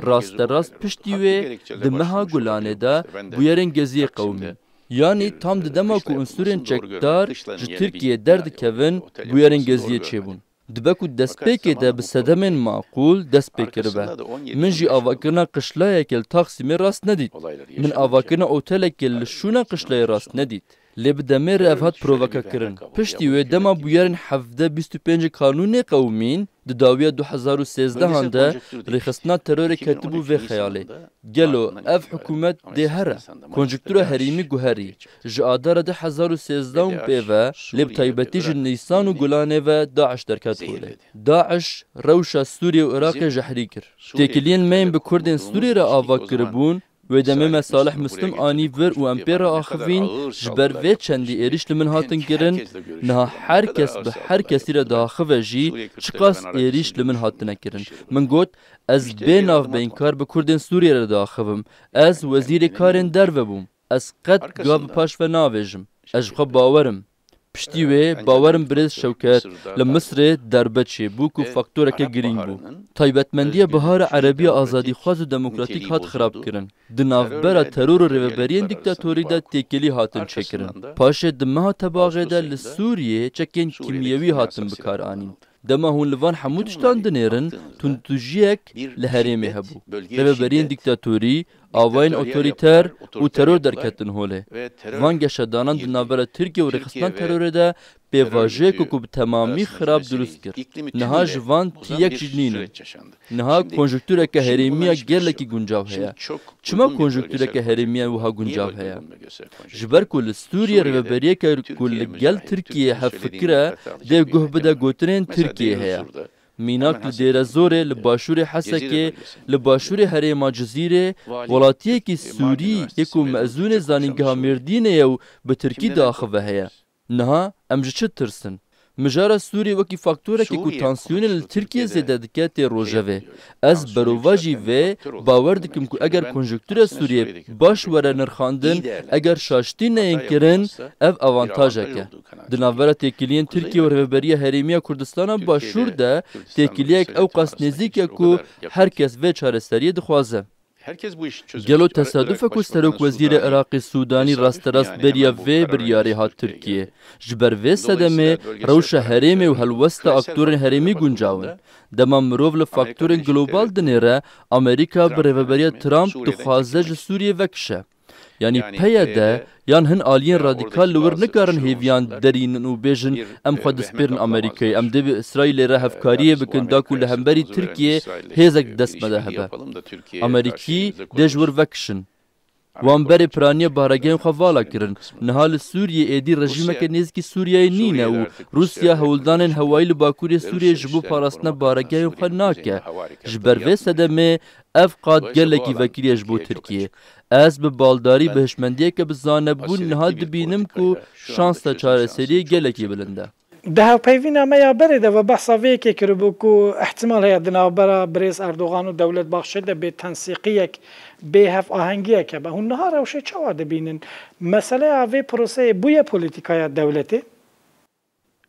Rasterast piştî wê di meha Gulanê de bûyerên Geziyê qewimîn. Yanî tam di dema ku unsûrên çekdar ji Tirkiyeyê derdikevin, bûyerên Geziyê çêbûn. Dibe ku destpêkê de bi sedemên maqûl dest pê kiribe. Min jî avakirina qişlayekê li Taxsîmê rast nedît. Min avakirina otelekê li şûna qişlayê rast nedît. Lê bi demê re ev hat provokekirin. Piştî wê dema bûyerên hevdeh bîst û pêncê Kanûnê qewimîn, di dawiya du hezar û sêzdehan de rêxistina terorê ketibû vê xeyalê. Gelo ev hikûmet dê here? Konjuktura herêmî guherî. Ji Adara du hezar û sêzdeh û pê ve, lê bi taybetî ji Nîsan û Gulanê ve DAIŞ derket holê. DAIŞ rewşa Sûriyê û Iraqê jehrî kir. Têkiliyên me yên bi Kurdên Sûriyê re ava kiribûn, wê demê me Salih Muslim anî vir û em pê re axivîn, ji ber vê çendî êrîş li min hatin kirin, niha her kes bi her kesî re diaxive jî, çiqas êrîş li min hatine kirin. Min got, ez bê navbeynkar bi Kurdên Sûriyê re diaxivim. Ez wezîrê karên derve bûm. Ez qet gav bi paş ve navêjim. Ez ji xwe bawer im. Piştî wê, bawer im birêz Şewket, li Misirê derbe çêbû ku faktoreke girîng bû. Taybetmendiya Bihara Erebî ya azadîxwaz û demokratîk hat xirabkirin. Di navbera teror û rêveberiyên dîktatorî de têkilî hatin çêkirin. Paşê di meha Tebaxê de li Sûriyê çekên kîmyewî hatin bikaranîn. Dema hûn li van hemû tiştan dinêrin, tundûtûjiyek li herêmê hebû. Rêveberiyên dîktatorî, awayên otorîter û teror derketin holê. Van geşedanan di navbera Tirkiye û rêxistina terorê de pêvajoyeke ku bi temamî xirab dirust kir. Niha ji van tî yek jî nînin. Niha konjuktureke herêmî ya gelekî guncav heye. Çima konjuktureke herêmî ya wiha guncav heye? Ji ber ku li Sûriyê rêveberiyeke ku li gel Tirkiyeyê hevfikir e, dê guh bide gotinên Tirkiyeyê heye. Mînak li Dêrezorê, li başûrê Hesekê, li başûrê herêma Cizîrê, welatiyekî Sûrî yê ku mezûnê zanîngeha Mêrdînê ye û bi Tirkî diaxive heye. Niha em ji çi ditirsin? Mijara Sûriyê wekî faktorekê ku tansiyonê li Tirkiyê zêde dike tê rojevê. Ez berovajî vê bawer dikim ku eger konjonktura Sûriyê baş were nirxandin, eger şaştî neyên kirin, ev avantajek e. Di navbera têkiliyên Tirkiye û Rêveberiya Herêmiya Kurdistana Başûr de têkiliyek ew qas nêzîk e ku her kes vê çareseriyê dixwaze. Gelo tesaduf e ku Serok Wezîrê Iraqê Sûdanî rasterast beriya vê biryarê hat Tirkiyê? Ji ber vê sedemê rewşa herêmê û helwesta aktorên herêmî guncaw in. Dema mirov li faktorên global dinêre, Amerîka bi rêveberiya Trump dixwaze ji Sûriyê vekişe. Yanî P Y D yan hin aliyên radîkal li wir nikarin hêviyan derînin û bêjin, em xwe dispêrin Amerîkayê, em dê bi Îsraîlê re hevkariyê bikin da ku li hemberî Tirkiyê hêzek di dest me de hebe. Amerîkî dê ji wir vekişin. Wan berê piraniya baregehên xwe vala kirin. Niha li Sûriyê êdî rejîmeke nêzîkî Sûriyeyê nîne û Rûsya hewldanên hewayî li bakurê Sûriyê ji bo parastina baregehên xwe nake. Ji ber vê sedemê ev qad gelekî vekirî ye ji bo Tirkiyê. Ez bi baldarî bi hişmendiyeke bi zanebûn niha dibînim ku şansa çareseriyê gelekî bilind e. Di hevpeyvîna me ya berê de ve behsa vê yekê kiribû ku ihtimal heye di navbera birêz Erdogan û Dewlet Bahçeli de bêtensîqiyek, bêhevahengiyek hebe. Hûn niha rewşê çawa dibînin? Meseleya vê proseyê bûye polîtîkaya dewletê?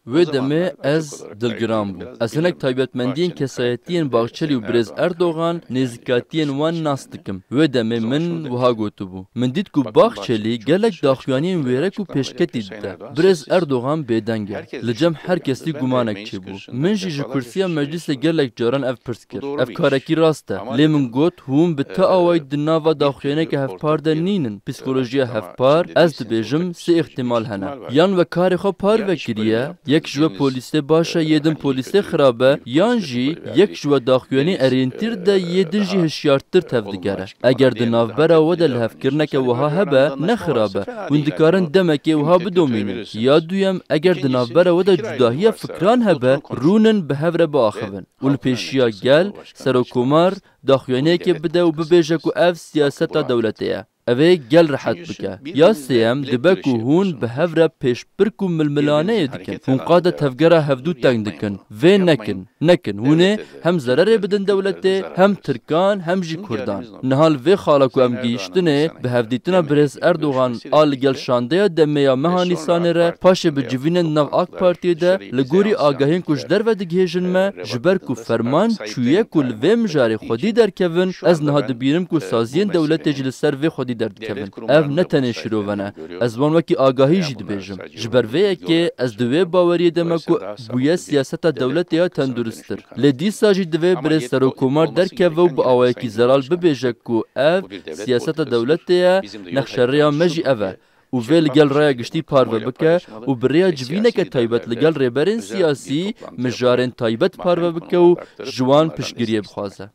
Wê demê ez dilgiran bûm. Ez hinek taybetmendiyên kesayetiyên Bahçeli û birêz Erdogan, nêzîkatiyên wan nas dikim. Wê demê min wiha gotibû. Min dît ku Bahçelî gelek daxuyaniyên wêrek û pêşketî dide. Birêz Erdogan bêdeng e. Li cem her kesî gumanek çêbû. Min jî ji kursiya meclîsê gelek caran ev pirs kir. Ev karekî rast e. Lê min got, hûn bi ti awayî di nava daxuyaneke hevpar de nînin. Psîkolojiya hevpar, ez dibêjim, sê îhtimal hene. Yan we karê xwe parve kiriye, yek ji we polîsê baş e, yê din polîsê xirab e, yan jî yek ji we daxuyanî erêntîr de, yê din jî hişyartir tevdigere. Eger di navbera we de lihevkirineke wiha hebe, ne xirab e. Hûn dikarin demekê wiha bidomînin. Ya duyem, eger di navbera we de cudahiya fikran hebe, rûnin bi hev re biaxivin. Û li pêşiya gel, serokkomar daxuyaniyekê bide û bibêje ku ev siyaseta dewletê ye. Ev ê gel rehet bike. Ya sêyem, dibe ku hûn bi hev re pêşbirk û milmilaneyê dikin. Hûn qade tevgera hevdû teng dikin. Vê nekin. Nekin. Hûn ê hem zererê bidin dewletê, hem Tirkan, hem jî Kurdan. Niha li vê xala ku em gihîştinê, bi hevdîtina birêz Erdogan a li gel şandeya demê ya meha Nîsanê re, paşê bi civînên di nav AK Partiyê de, li gorî agahiyên ku ji derve digihêjin me, ji ber ku ferman çûye ku li vê mijarê xwedî derkevin, ez niha dibînim ku saziyên dewletê jî li ser vê xwedî derdikevin. Ev ne tenê şîrove ne. Ez wan wekî agahî jî dibêjim. Ji ber vê yekê ez di wê baweriyê de me ku bûye siyaseta dewletê ya tenduristir. Lê dîsa jî divê birêz serokkomar derkeve û bi awayekî zelal bibêje ku ev siyaseta dewletê ye, nexşerêya me jî ev e. Û vê li gel raya giştî parve bike û bi rêya civîneke taybet li gel rêberên siyasî mijarên taybet parve bike û ji wan piştgiriyê bixwaze.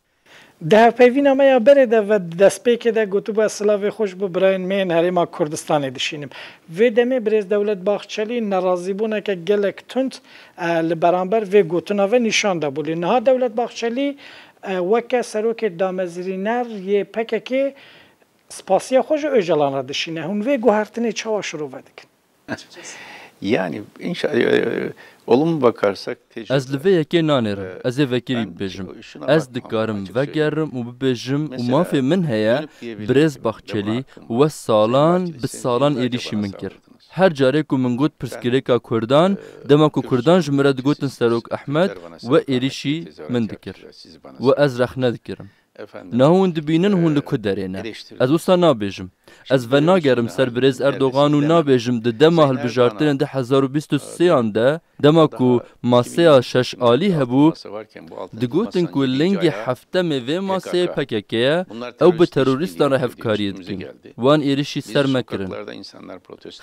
Di hevpeyvîna me ya berê de ve destpêkê de gotibû, ez silavê xwe ji bo birayên me yên Herêma Kurdistanê dişînim. Vê demê birêz Dewlet Bahçelî nerazîbûneke gelek tund, e, li beramber vê gotina ve nîşan dabû. Lê niha Dewlet Bahçelî, e, weke serokê damezrîner yê P K K spasiya xwe ji Ocalan re dişîne. Hûn vê guhertinê çawa şirove dikin? Yani inşallah, e, olumlu bakarsak tecrübe. Ez li vê yekê nanêrim. Ez ê vekirî bibêjim. Ez dikarim vegerim û bibêjim û mafê min heye, birêz Bahçelî we salan bi salan êrîşî min kir. Her carê ku min got pirsgirêka Kurdan, dema ku Kurdan ji min re digotin Serok Ehmed, we êrîşî min dikir. We ez rexne dikirim. Niha hûn dibînin hûn li ku derê ne. Ez wisa nabêjim. Ez venagerim ser birêz Erdogan û nabêjim di dema hilbijartinên du hezar û bîst û sêyan de, dema ku maseya şeş alî hebû, digotin ku lingê heftemê vê maseyê P K K ye, ew bi terorîstan re hevkariyê dikin. Wan êrişî ser me kirin.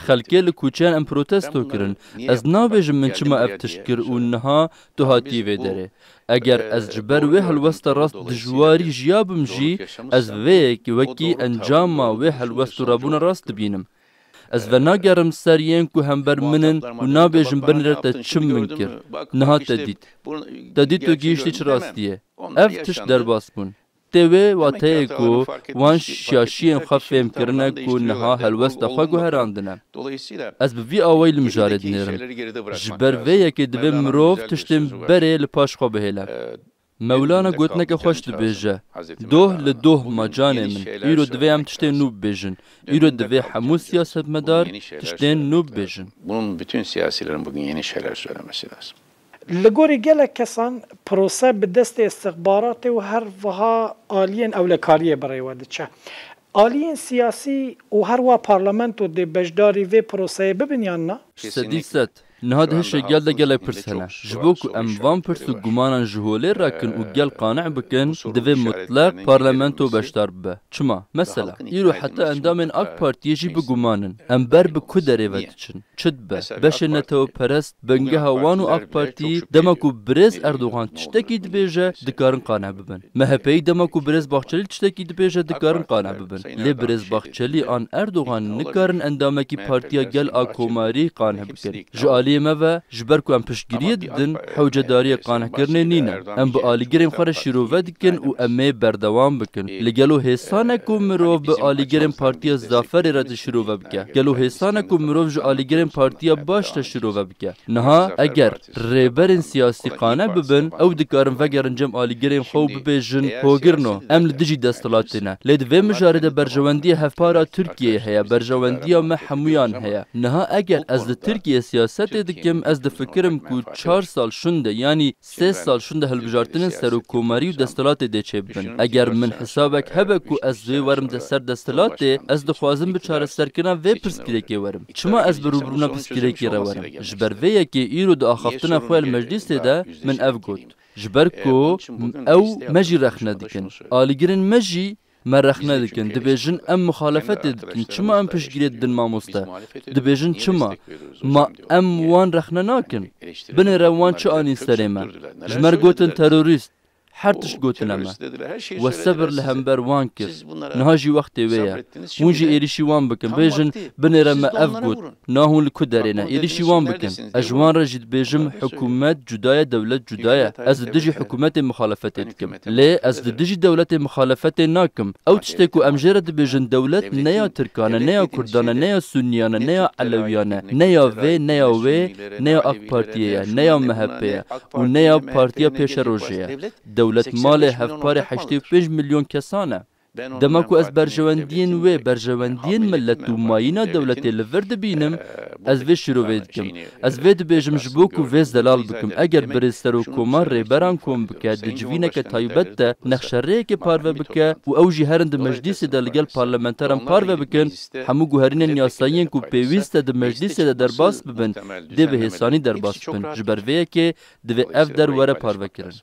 Xelkê li kuçeyan em protesto kirin. Ez nabêjim min çima ev tişt kir û niha tu hatiyî vê derê. Eger ez ji ber wê helwesta rast dijwarî jiya bim jî, ez vê yekê wekî encama wê helwest û rabûna rast dibînim. Ez venagerim ser yên ku hember min in û nabêjim binêre te çi min kir. Niha te dît. Te dît tu gihîştî çi rastiyê. Ev tişt derbas bûn. Tê wê wateyê ku wan şaşiyên xwe fêm kirine ku niha helwesta xwe guherandine. Ez bi vî awayî li mijarê dinêrim. Ji ber vê yekê divê mirov tiştên berê li paş xwe bihêle. Mewlana gotineke xweş dibêje, "Doh li doh ma canê min, îro divê em tiştên nû bibêjin. Îro divê hemû siyasetmedar tiştên nû bibêjin." Bunun bütün siyasilerin bugün yeni şeyler söylemesi lazım. Li gorî gelek kesan prose bi destê istixbaratê û her wiha aliyên ewlekariyê bi rê ve diçe. Aliyên siyasî û her wiha parlamento dê beşdarî vê proseyê bibin yan na? Sedî sed. Niha di hişê gel de gelek pirs hene. Ji bo ku em van pirs û gumanan ji holê rakin û gel qaneh bikin, divê mutleq parlamento beşdar bibe. Çima? Mesela, îro heta endamên AK Partiyê jî bigumanin. Em ber bi ku derê ve diçin? Çi dibe? Beşên neteweperest, bingeha wan û AK Partî, dema ku birêz Erdogan tiştekî dibêje, dikarin qaneh bibin. MHP'yî dema ku birêz Bahçelî tiştekî dibêje, dikarin qaneh bibin. Lê birêz Bahçelî an Erdogan nikarin endamekî Partiya Gel a Komarî qaneh bikin. Ji aliyê me ve, ji ber ku em piştgiriyê didin, hewcedariyê qanehkirinê nîne. Em bi alîgirên xwe re şîrove dikin û em ê berdewam bikin. Li gelo hêsan e ku mirov bi alîgirên Partiya Zaferê re dişîrove bike? Gelo hêsan e ku mirov ji alîgirên Partiya Baş re şîrove bike? Niha eger rêberên siyasî qane bibin, ew dikarin vegerin cem alîgirên xwe û bibêjin, "Hogirno, em li dijî desthilatê ne." Lê di vê mijarê de berjewendiyê hevpar a Tirkiyeyê heye, berjewendiya me hemûyan heye. Niha eger ez li Tirkiyeyê siyasetê dikim, ez difikirim ku çar sal şûnde, yanî sê sal şûnde hilbijartinên serokkomarî û desthilatê dê çêbibin. Eger min hesabek hebe ku ez dê werim de ser desthilatê, ez dixwazim bi çareserkirina vê pirsgirêkê werim. Çima ez bi rûbirûna pirsgirêkê re werim? Ji ber vê yekê îro di axaftina xwe ya li meclîsê de min ev got. Ji ber ku ew me jî rexne dikin. Alîgirên me jî me rexne dikin. Dibêjin em muxalefetê dikin. Çima em piştgiriyê didin mamoste? Dibêjin çima? Ma em wan rexne nakin? Binêre wan çi anîn serê me? Ji me re gotin terorîst. Her tişt gotine me. We sebir li hember wan kir. Niha jî wextê wê ye. Hûn jî êrîşî wan bikin. Bêjin, binêre me ev got. Na hûn li ku derê ne? Êrîşî wan bikin. Ez ji wan re jî dibêjim, hikûmet cuda ye, dewlet cuda ye. Ez li dijî hikûmetê muxalefetê dikim. Lê ez li dijî dewletê muxalefetê nakim. Ew tiştê ku em jê re dibêjin dewlet ne ya Tirkan e, ne ya Kurdan e, ne ya Sunniyan e, ne ya Elewiyan e, ne ya vê, ne ya wê, ne ya AK Partiyê ye, ne ya MHP ye û ne ya Partiya Pêşerojê ye. Dewlet malê hevparê heştê û pênc milyon kesan e. Dema ku ez berjewendiyên wê, berjewendiyên milet û mayîna dewletê li vir dibînim, ez vê şîrovê dikim. Ez vê dibêjim ji bo ku vê zelal bikim. Eger birêz serokkomar rêberan kom bike, di civîneke taybet de nexşerêyekê parve bike û ew jî herin di meclîsê de li gel parlamenteran parve bikin, hemû guherînên yasayiyên ku pêwîst e di meclîsê de derbas bibin, dê bi hêsanî derbas bibin. Ji ber vê yekê divê ev der were parvekirin.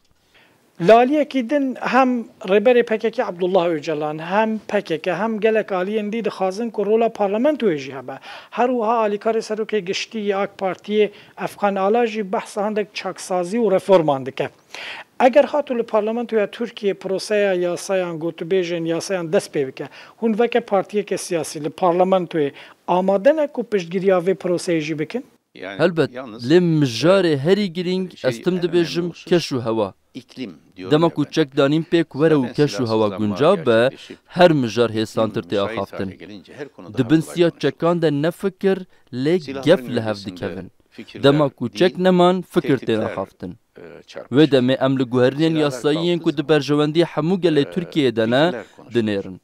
Li aliyekî din hem Rêberê P K K Abdullah Öcalan, hem P K K, hem gelek aliyên dî dixwazin ku rola parlamentoyê jî hebe. Her wiha alîkarê Serokê Giştî yê AK Partiyê Efkan Ala jî behsa hindek çaksazî û reforman dike. Eger hato li parlamentoya Tirkiyê proseya yasayan, gotûbêjên yasayan dest pê bike, hûn weke partiyeke siyasî li parlamentoyê amade ne ku piştgiriya vê proseyê jî bikin? Helbet, lê mijarê herî girîng, ez tim dibêjim, keş û hewa. Dema ku çek danîn pêk were û keş û hewa guncav be, her mijar hêsantir tê axaftin. Di bin siya çekan de ne fikir, lê gef li hev dikevin. Dema ku çek neman, fikir tên axaftin. Wê demê em li guherînên yasayî yên ku di berjewendiyê hemû gelê Tirkiyeyê de ne, dinêrin.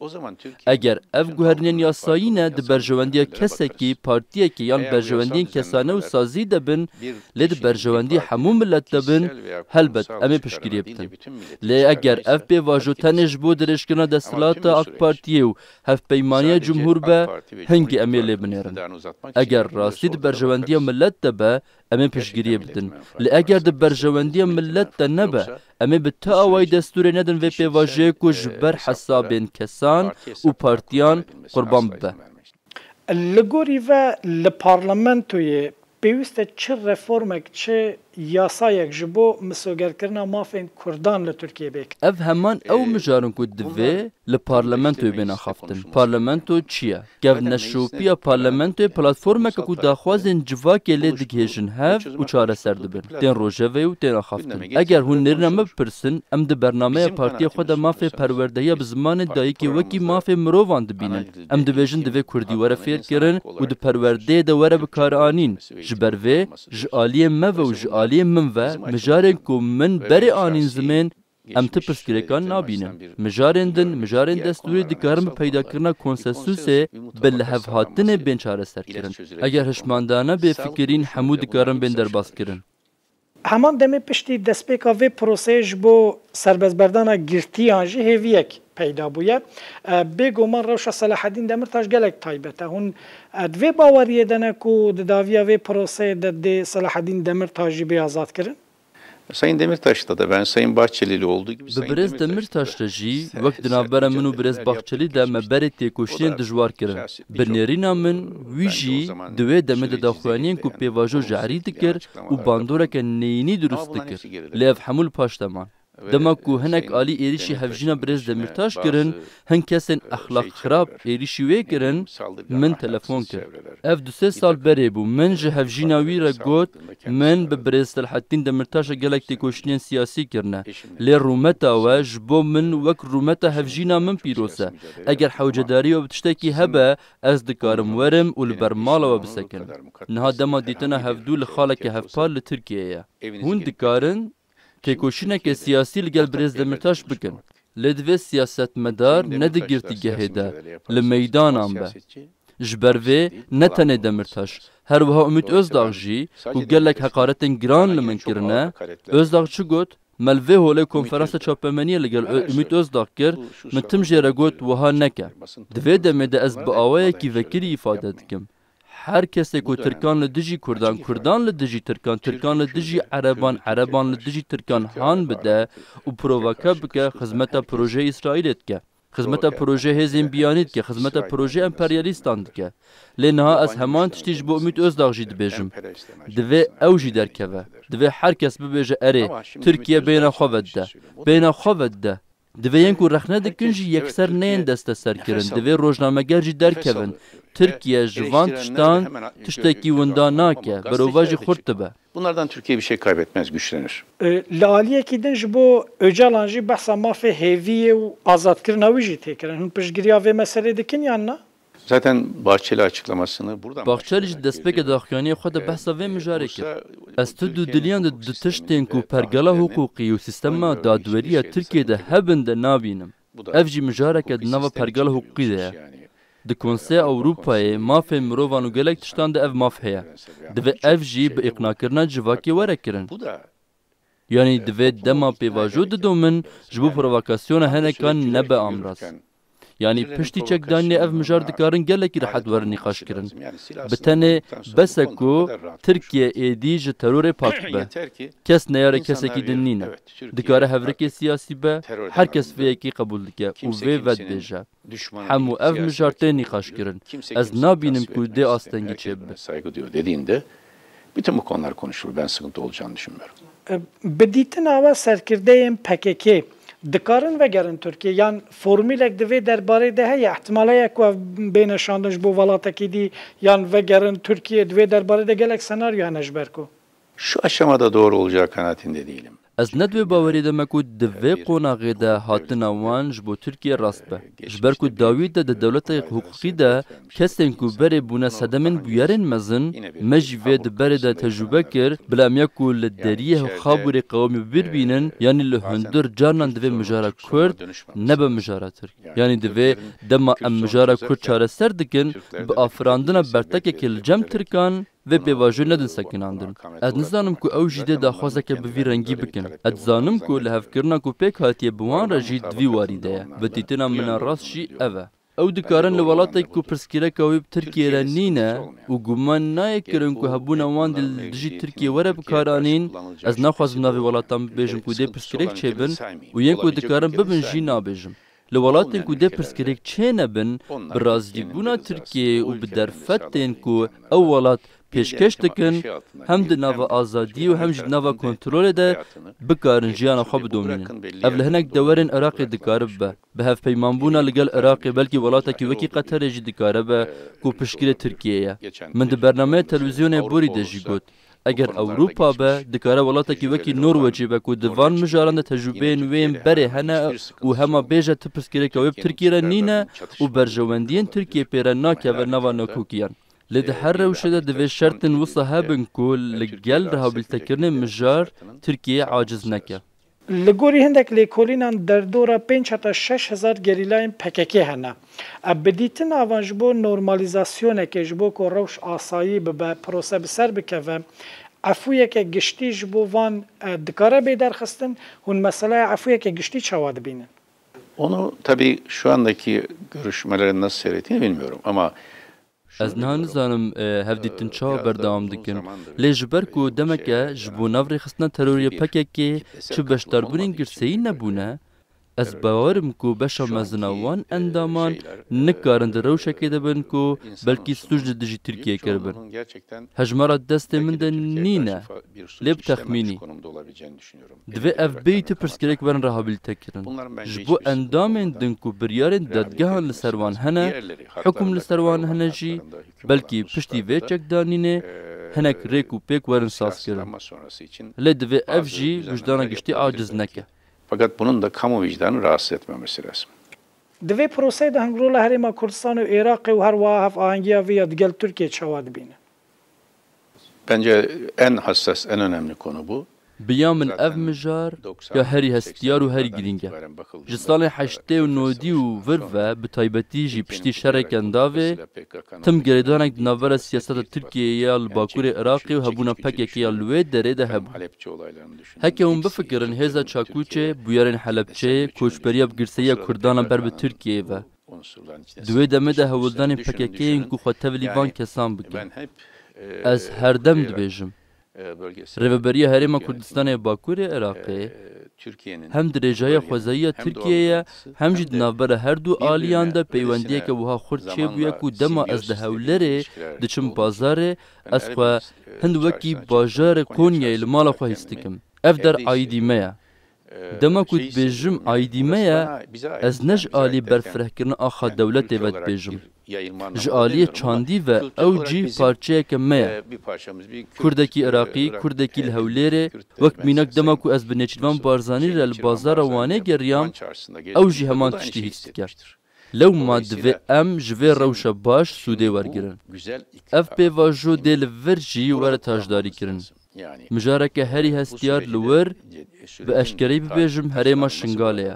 Eger ev guherînên yasayî ne di berjewendiya kesekî, partiyekî yan berjewendiyên kesane û sazî de bin, lê di berjewendiyê hemû milet de bin, helbet em ê piştgiriyê bikin. Lê eger ev pêvajo tenê ji bo dirêjkirina desthilata AK Partiyê û hevpeymaniya cumhûr be, hingî em ê lê binêrin. Eger rastî di berjewendiya milet de be, em ê piştgiriyê bidin. Lê eger di berjewendiya milet de nebe, em ê bi ti awayî destûrê nedin vê pêvajoyê ku ji ber hesabên kesan û partiyan qurban bibe. Li gorî ve li parlamentoyê pêwîst e çi reformek, çi yasayek ji bo misogerkirina mafên Kurdan li Tirkiyê bê kirin. Ev heman ew mijar in ku divê li parlamentoyê bê naxaftin. Parlamento çi ye? Gev neşropiya parlamentoyê platformek e ku daxwazên civakê lê digihêjin hev û çareser dibin. Tên rojevê û tên axaftin. Eger hûn nêrîna me bipirsin, em di bernameya partiya xwe de mafê perwerdehiya bi zimanê dayikê wekî mafê mirovan dibînin. Em dibêjin divê kurdî were fêrkirin û di perwerdeyê de were bikaranîn. Ji ber vê, ji aliyê me ve û ji aliyê min ve, mijarên ku min berê anîn zimên, em ti pirsgirêkan nabînin. Mijarên din, mijarên destûrî dikarin bi peydakirina konsensusê, bi lihevhatinê bên çareserkirin. Eger hişmandane bê fikirîn, hemû dikarin bên derbazkirin. Heman demê piştî destpêka vê proseyê ji bo serbestberdana girtiyan jî hêviyek peyda bûye. E, bêguman rewşa Selahaddîn Demirtaş gelek taybet e. Hûn, e, di vê baweriyê de ne ku di dawiya vê proseyê de dê Selahaddîn Demirtaş jî bê azadkirin? Sayın Demirtaş'ta da ben Sayın Bahçeli ile olduğu gibi Bi Sayın birêz Demirtaş Demirtaş da re jî, wek di navbera min û birêz Bahçelî de me berê têkoşînên dijwar kirin. Bi nêrîna min, wî jî di wê demê de daxuyaniyên ku pêvajo jehrî dikir û bandoreke neyînî dirust dikir. Lê ev hemû li paş de man. Dema ku hinek alî êrîşî hevjîna birêz Demirtaş kirin, hin kesên exlaq xirab êrîşî wê kirin, min telefon kir. Ev du sê sal berê bû. Min ji hevjîna wî re got, min bi birêz Selahaddîn Demirtaş re gelek têkoşînên siyasî kirine. Lê rûmeta we ji bo min wek rûmeta hevjîna min pîroz e. Eger hewcedarî we bi tiştekî hebe, ez dikarim werim û li ber mala we bisekinim. Niha dema dîtina hevdû li xaleke hevpar li Tirkiyeyê ye. Hûn dikarin têkoşîneke siyasî li gel birêz Demirtaş bikin. Lê divê siyasetmedar ne di girtîgehê de, li meydanan be. Ji ber vê ne tenê Demirtaş, her wiha Umît Ozdag jî, ku gelek heqaretên giran li min kirine, Ozdag çi got? Me li vê holê konferansa çapemeniyê li gel Ö-, Umît Ozdag kir, min tim jê re got wiha neke. Di vê demê de ez bi awayekî vekirî îfade dikim. Her kesê ku Tirkan li dijî Kurdan, Kurdan li dijî Tirkan, Tirkan li dijî Ereban, Ereban li dijî Tirkan han bide û provoke bike, xizmeta projeyê Îsraîlê dike. Xizmeta projeyê hêzên biyanî dike, xizmeta projeyê emperyalîstan dike. Lê niha ez heman tiştî ji bo Umît Ozdag jî dibêjim. Divê ew jî derkeve. Divê her kes bibêje erê, Tirkiye bêhna xwe vedide. Bêhna xwe vedide. Divê yên ku rexne dikin jî yekser neyên desteserkirin. Divê rojnameger jî derkevin. Tirkiye ji van tiştan tiştekî winda nake, berovajî xurt dibe. Bunlardan Türkiye bir şey kaybetmez, güçlenir. E, li aliyekî din ji bo Ocalan jî behsa mafê hêviyê û azadkirina wî jî tê kirin. Hûn piştgiriya vê meselê dikin yan na? Zaten Bahçeli açıklamasını buradan Bahçeli ji destpêkê daxuyaniyê xwe de behsa vê mijarê kir. Ez tu dudiliyan di du tiştên ku pergala hiqûqî û sîstema dadweriya Tirkiyê de hebin de nabînim. Ev jî mijareke di nava pergala hiqûqî de ye. Di Konseya Ewropayê mafên mirovan û gelek tiştan de ev maf heye. Divê ev jî bi îqnakirina civakê were kirin. Yanî divê dema pêvajo didomin ji bo provokasyona hinekan nebe amraz. Yanî piştî çekdaniyê ev mijar dikarin gelekî rehet werin nîqaşkirin. Bi tenê bes e ku Tirkiye êdî ji terorê pak be. Kes neyarê kesekî din nîne. Dikare hevrikê siyasî be, her kes vê yekê qebûl dike û vê vedibêje. Hemû ev mijar tê nîqaşkirin. Ez nabînim ku dê astengî çêbibe. Saygı duyuyor dediğinde bütün bu konular konuşulur. Ben sıkıntı olacağını düşünmüyorum. E, bi dîtina we serkirdeyên P K K dikarin vegerin Tirkiye? Yan formîlek di vê derbarê de heye? Îhtimal heye ku ev bêne şandin ji bo welatekî dî yan vegerin Tirkiye? Di vê derbarê de gelek senaryo hene ji ber ku. Şu aşamada doğru olacağı kanaatinde değilim. Ez ne di wê bawerî de me ku di vê qonaxê de hatina wan ji bo Tirkiye rast be. Ji ber ku dawî de di dewletê hiqûqî de kesên ku berê bûne sedemên bûyerên mezin, me jî vê di berê de tecrûbe kir, bila em ya ku li deriyê Xabûrê qewimî bi bîr bînin, yanî li hundir carinan divê mijara Kurd nebe mijara Tirk. Yanî divê dema em mijara Kurd çareser dikin, bi afirandina bertekekê li cem Tirkan, vê pêvajoyê nedin sekinandin. Ez nizanim ku ew jî dê daxwazeke bi vî rengî bikin. Ez dizanim ku lihevkirina ku pêk hatiye bi wan re jî di vî warî de ye. Bi dîtina min a rast jî ev e. Ew dikarin li welatek ku pirsgirêka wî bi Tirkiyê re nîne û guman nayê kirin ku hebûna wan dê li dijî Tirkiyê were bikaranîn, ez naxwazim navê welatan bibêjim ku dê pirsgirêk çêbin û yên ku dikarin bibin jî nabêjim. Li welatên ku dê pirsgirêk çênebin, bi razîbûna Tirkiyeyê û bi derfetên ku ew welat pêşkêş dikin, hem di nava azadiyê û hem jî di nava kontrolê de bikarin jiyana xwe bidomînin. Ev li hinek dewerên Iraqê dikare bibe. Bi hevpeymanbûna li gel Iraqê belkî welatekî wekî Qeterê jî dikare be ku piştgirê Tirkiyê ye. Min di bernameya televîzyonê Borî de jî got, eger Ewropa be, dikare welatekî wekî Norwecê be ku di van mijaran de tecrûbeyên wê yên berê hene û hema bêje ti pirsgirêka wê bi Tirkiyê re nîne û berjewendiyên Tirkiyê pê re nakeve nava nakokiyan. Lê di her rewşê de divê şertên wisa hebin ku li gel rehabilitekirinê mijar Tirkiyeyê aciz neke. Li gorî hindek lêkolînan derdora pênc heta şeş hezar gerîlayên P K K hene. E, bi dîtina van ji bo normalîzasyonekê, ji bo ku rewş asayî bibe, prose bi ser bikeve, efûyeke giştî ji bo van, e, dikare bê derxistin? Hûn meseleya efûyeke giştî çawa dibînin? Onu tabii şu andaki görüşmelerin nasıl seyrettiğini bilmiyorum ama Ez niha nizanim, e, hevdîtin çawa berdewam dikin. Lê ji ber ku demeke ji bo nav rêxistina terorê P K K çi beşdarbûnên girseyî nebûne, ez bawer im ku beşa mezin a wan endaman nikarin di rewşekê de bin ku belkî sûc li dijî Tirkiyê kiribin. Hejmara destê min de nîne, lê bi texmînî. Divê ev bêyî tu pirsgirêk werin rehabilite kirin. Ji bo endamên din ku biryarên dadgehan li ser wan hene, hukum li ser wan hene jî, belkî piştî vê çekdanînê hinek rêk û pêk werin sazkirin. Lê divê ev jî wijdana giştî aciz neke. Fakat bunun da kamu vicdanı rahatsız etmemesi lazım. Di vê proseyê de hingrola Herêma Kurdistan û Iraqê û her wiha hevahengiya vê ya digel Tirkiyê çawa dibîne? Bence en hassas, en önemli konu bu. Bi ya min ev mijar ya herî hestiyar û herî girîng e. Ji salên heştê û nodî û vir ve, bi taybetî jî piştî şereke ndavê, tim girêdanek di navbera siyaseta Tirkiyeyê ya li bakurê Iraqê û hebûna P K K ya li wê derê de hebû. Heke hûn bifikirin, hêza Çakûçê, bûyerên Helebçeyê, koçberiya bi girseyiya Kurdan a ber bi Tirkiyeyê ve. Di wê demê de hewldanên P K K yên ku xwe tevlî van kesan bikin. Ez her dem dibêjim, Rêveberiya Herêma Kurdistanê Bakurê Iraqê hem dirêjahiya xwezayî ya Tirkiyeyê ye, hem jî di navbera her du aliyan de peywendiyeke wiha xurt çêbûye ku dema ez di Hewlêrê diçim bazarê, ez xwe hind wekî bajarê Konyayê li mala xwe hîs dikim. Ev der aîdî me ye. Dema ku dibêjim aîdî me ye, ez ne ji alî berfirehkirina axa dewletê ve dibêjim. Ji aliyê çandî ve ew cî parçeyeke me ye. Kurdekî Iraqî, Kurdekî li Hewlêrê, wek mînak dema ku ez bi Nêçîrvan Barzanî re li bazara Wanê geriyam, ew jî heman tiştî hîs dike. Lewma divê em ji vê rewşa baş sûdê wergirin. Ev pêvajo dê li vir jî were taşdarîkirin. Mijareke herî hestiyar li wir, bi eşkereyî bibêjim, herêma Şingalê ye.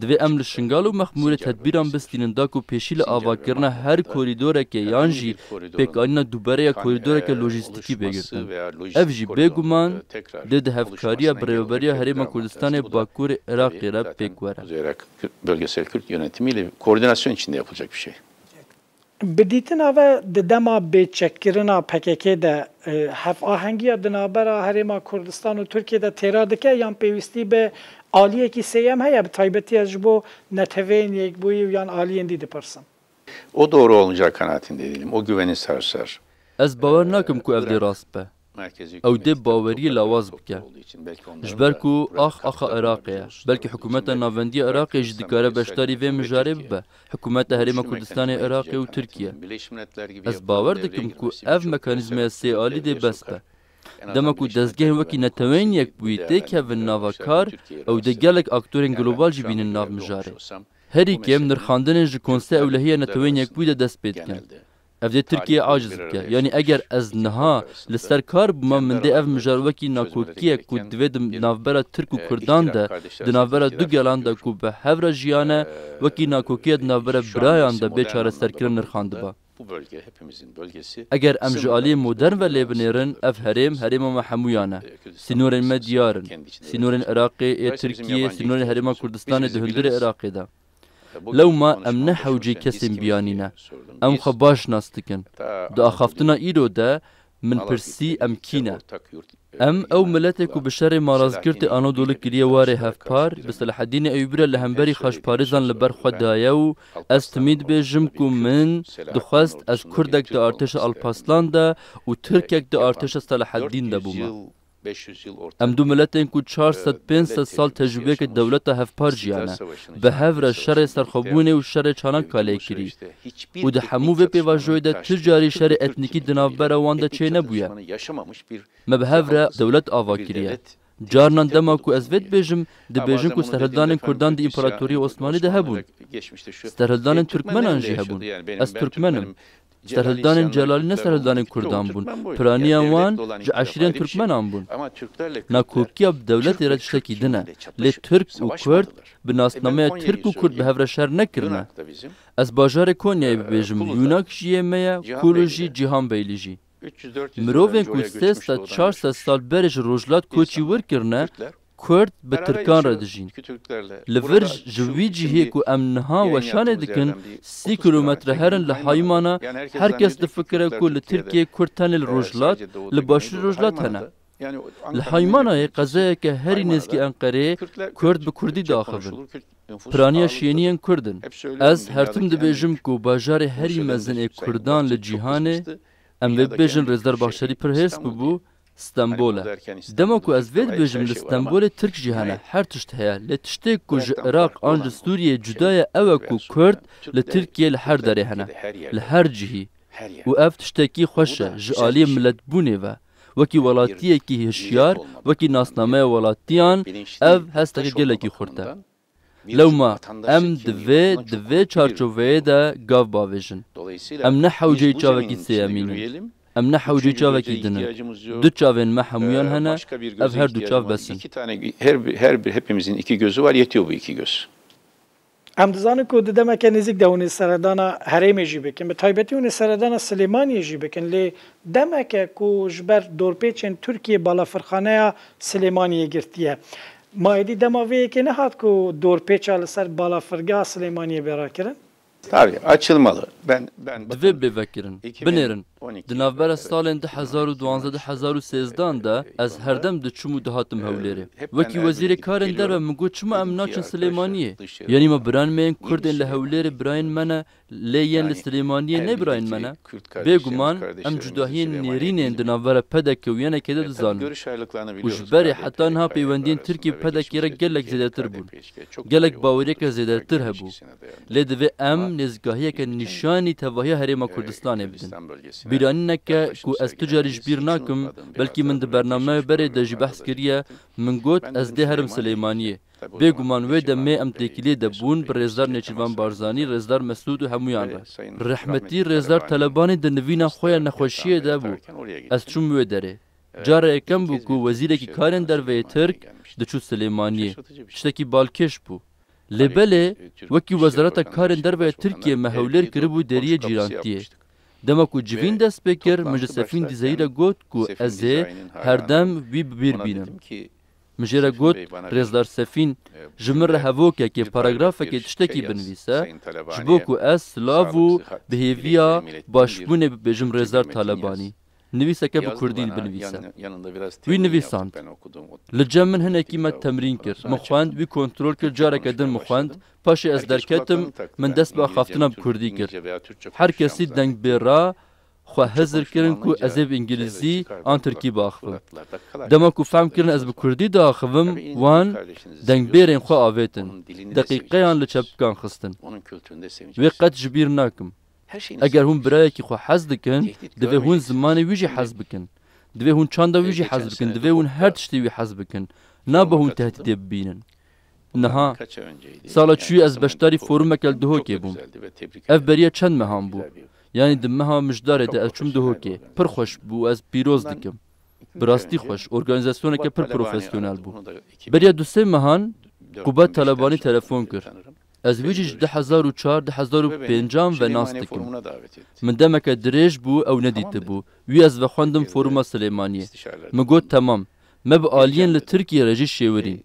Divê em li Şingal û Mexmûrê tedbîran bistînin da ku pêşî li avakirina her korîdoreke yan jî pêkanîna dubare ya korîdoreke lojîstîkî bê girtin. Ev jî bêguman dê di hevkariya bi Rêveberiya Herêma Kurdistanê Bakurê Iraqê re pêk were. Bölgesel Kürt yönetimiyle koordinasyon içinde yapılacak bir şey. Bi dîtina ve di dema bêçekkirina P K K de, e, hevahengiya di navbera Herêma Kurdistan û Tirkiye de têra dike yan pêwîstî bi aliyekî sêyem heye, bi taybetî ez ji bo Neteweyên Yekbûyî û yan aliyên dî dipirsim? O doğru olacağı kanaatinde değilim. O güveni sarsar. Ez bawer nakim ku ev dê rast be. Ew dê baweriyê lawaz bike. Ji ber ku ax axa Iraqê ye. Belkî hikûmeta navendî ya Iraqê jî dikare beşdarî vê mijarê bibe. Hikûmeta Herêma Kurdistanê Iraqê û Tirkiye. Ez bawer dikim ku ev mekanîzmaya sê alî dê bes be. Dema ku dezgehên wekî Neteweyên Yekbûyî têkevin nava kar, ew dê gelek aktorên global jî bînin nav mijarê. Herî kêm nirxandinên ji Konseya Ewlehî ya Neteweyên Yekbûyî de dest pê dikin. Ev dê Tirkiye aciz bike. Yanî eger ez niha li ser kar bûma, min dê ev mijar wekî nakokiyek ku divê di navbera Tirk û Kurdan de, di navbera du gelan de ku bi hev re jiyane, wekî nakokiya di navbera birayan de bê çareserkirin nirxandiba. Eger em ji aliyê modern ve lê binêrin, ev herêm, herêma me hemûyan e. Sînorên me diyar in. Sînorên Iraqê, ê Tirkiyê, sînorên Herêma Kurdistanê di hundirê Iraqê de. Lewma em ne hewceyî kesên biyanî ne. Em xwe baş nas dikin. Di axaftina îro de Min pirsî, em kî ne? Em ew miletê ku bi şerê marazgirtê Anadolî kiriye warê hevpar, bi Selahedînê Eyûbî re li hemberî xaçparêzan li ber xwe daye û ez timî dibêjim ku min dixwest ez Kurdek di artêşa Alparslan de û Tirkek di artêşa Selahedîn de bûma. Em du miletên ku çar sed pênc sed sal tecrûbeyeke dewleta hevpar jiyane, bi hev re şerê serxwebûnê û şerê Çanakkaleyê kirî û di hemû vê pêvajoyê de tu carî şerê etnîkî di navbera wan de çênebûye. Me bi hev re dewlet ava kiriye. Carnan dema ku ez vê dibêjim, dibêjin ku serhildanên Kurdan di Împaratoriyê Osmanî de hebûn. Serhildanên Tirkmenan jî hebûn. Ez Tirkmen im. Serhildanên Celalî ne serhildanên Kurdan bûn. Piraniya wan ji eşîrên Tirkmenan bûn. Nakokiya bi dewletê re tiştekî din e. Lê Tirk û Kurd bi nasnameya Tirk û Kurd bi hev re şer nekirine. Ez bajarê Konyayê bibêjim, Yunak jî yê me ye, Kûlu jî, Cîhan Beylî jî. Mirovên ku sê sed çar sed sal berê ji Rojhilat koçî wir kirine, Kurd bi Tirkan re dijîn. Li vir ji wî cihê ku em niha weşanê dikin, sî kilometre herin li Haymana, her kes difikire ku li Tirkiyeyê Kurd tenê li Rojhilat, li başûrê Rojhilat hene. Li Haymanayê, qezayeke herî nêzîkî Enqereyê, Kurd bi Kurdî diaxivin. Piraniya şêniyên Kurd in. Ez her tim dibêjim ku bajarê herî mezin ê Kurdan li cîhanê, em vê bibêjin Rêzdar Baxçelî pir hêrs bûbû, Stenbol e. Dema ku ez vê dibêjim, li Stenbolê Tirk jî hene, her tişt heye. Lê tiştê ku ji Iraq an ji Sûriyeyê cuda ye, ew e ku Kurd li Tirkiyeyê li her derê hene, li her cihî. Û ev tiştekî xweş e ji aliyê miletbûnê ve. Wekî welatiyekî hişyar, wekî nasnameya welatiyan, ev hesteke gelekî xurt e. Lewma em di vê, di vê çarçoveyê de gav bavêjin. Em ne hewceyî çavekî sêyemîn in. Em ne hewceyî çavekî din in. Du çavên me hemûyan hene, ev her du çav bes in. İki tane, her bir, her bir, hepimizin iki gözü var, yetiyor bu iki göz. Em dizanin ku di demeke nêzîk de hûn ê seredana herêmê jî bikin. Bi taybetî hûn ê seredana Silêmaniyê jî bikin. Lê demeke ku ji ber dorpêçên Tirkiyê balafirxaneya Silêmaniyê girtiye. Ma êdî dema vê yekê nehat ku dorpêça li ser balafirgeha Silêmaniyê bê rakirin? Tabii, açılmalı. Ben, ben Divê bakın, bê vekirin, iki bin on iki binêrin. Di navbera salên du hezar û duwazdeh du hezar û sêzdeh de ez herdem diçûm û dihatim Hewlêrê. Wekî wezîrê karên derve min got, çima em naçin Silêmaniyê? Yanî me birayên me yên Kurd ên li Hewlêrê birayên me ne, lê yên li Silêmaniyê ne birayên me ne? Bêguman em cudahiyên nêrînên di navbera P D K û Y N K'ê de dizanin. Û ji berê heta niha peywendiyên Tirkiyê bi P D K'ê re gelek zêdetir bûn. Gelek baweriyeke zêdetir hebû. Lê divê em nêzgahiyeke nîşanî tevahiya Herêma Kurdistanê bidin. Bîranîneke ku ez tu carî ji bîr nakim, belkî min di bernameya berê de jî behs kiriye, min got, ez dê herim Silêmaniyê. Bêguman wê demê em têkiliyê de bûn bi Rêzdar Nêçîrvan Barzanî, Rêzdar Mesûd û hemûyan re. Rehmetî Rêzdar Telebanî di nivîna xwe ya nexweşiyê de bû. Ez çûm wê derê. Cara yekem bû ku wezîrekî karên derve yê Tirk diçû Silêmaniyê. Tiştekî balkêş bû. Lê belê, wekî Wezareta Karên Derve ya Tirkiyê me Hewlêr kiribû deriyê cîrantiyê. Dema ku civîn dest pê kir, min ji Sefîn Dîzeyî re got ku ez ê herdem wî bi bîr bînim. Min jê re got, Rêzdar Sefîn, ji min re hevokekê, paragrafekê, tiştekî binivîse, ji bo ku ez silav û bi hêviya başbûnê bibêjim Rêzdar Talebanî. Nivîseke bi kurdî binivîse. Wî nivîsand. Li cem min hinekî me temrîn kir. Min xwend, wî kontrol kir, careke din min xwend. Paşê ez derketim, min dest bi axaftina bi kurdî kir. Her kesî dengbêra xwe hizir kirin ku ez ê bi îngilîzî an tirkî biaxivim. Dema ku fehm kirin ez bi kurdî diaxivim, wan dengbêrên xwe avêtin. Deqîqeyan li çepikan xistin. Wê qet ji bîr nakim. Eger hûn birayekî xwe hez dikin, divê hûn zimanê wî jî hez bikin. Divê hûn çanda wî jî hez bikin. Divê hûn her tiştê wî hez bikin. Nabe hûn tehdîdê bibînin. Niha, sala çûyî ez beşdarî forumeke li Duhokê bûm. Ev beriya çend mehan bû. Yanî di meha Mijdarê de ez çûm Duhokê. Pir xweş bû, ez pîroz dikim. Bi rastî xweş, organîzasyoneke pir profesyonel bû. Beriya du sê mehan Qubad Talebanî telefon kir. Ez wî jî ji du hezar û çar, du hezar û pêncan ve nas dikim. Min demeke dirêj bû, ew nedîtibû. Wî ez vexwendim foruma Silêmaniyê. Min got, temam. Me bi aliyên li Tirkiyê re jî şêwirîn.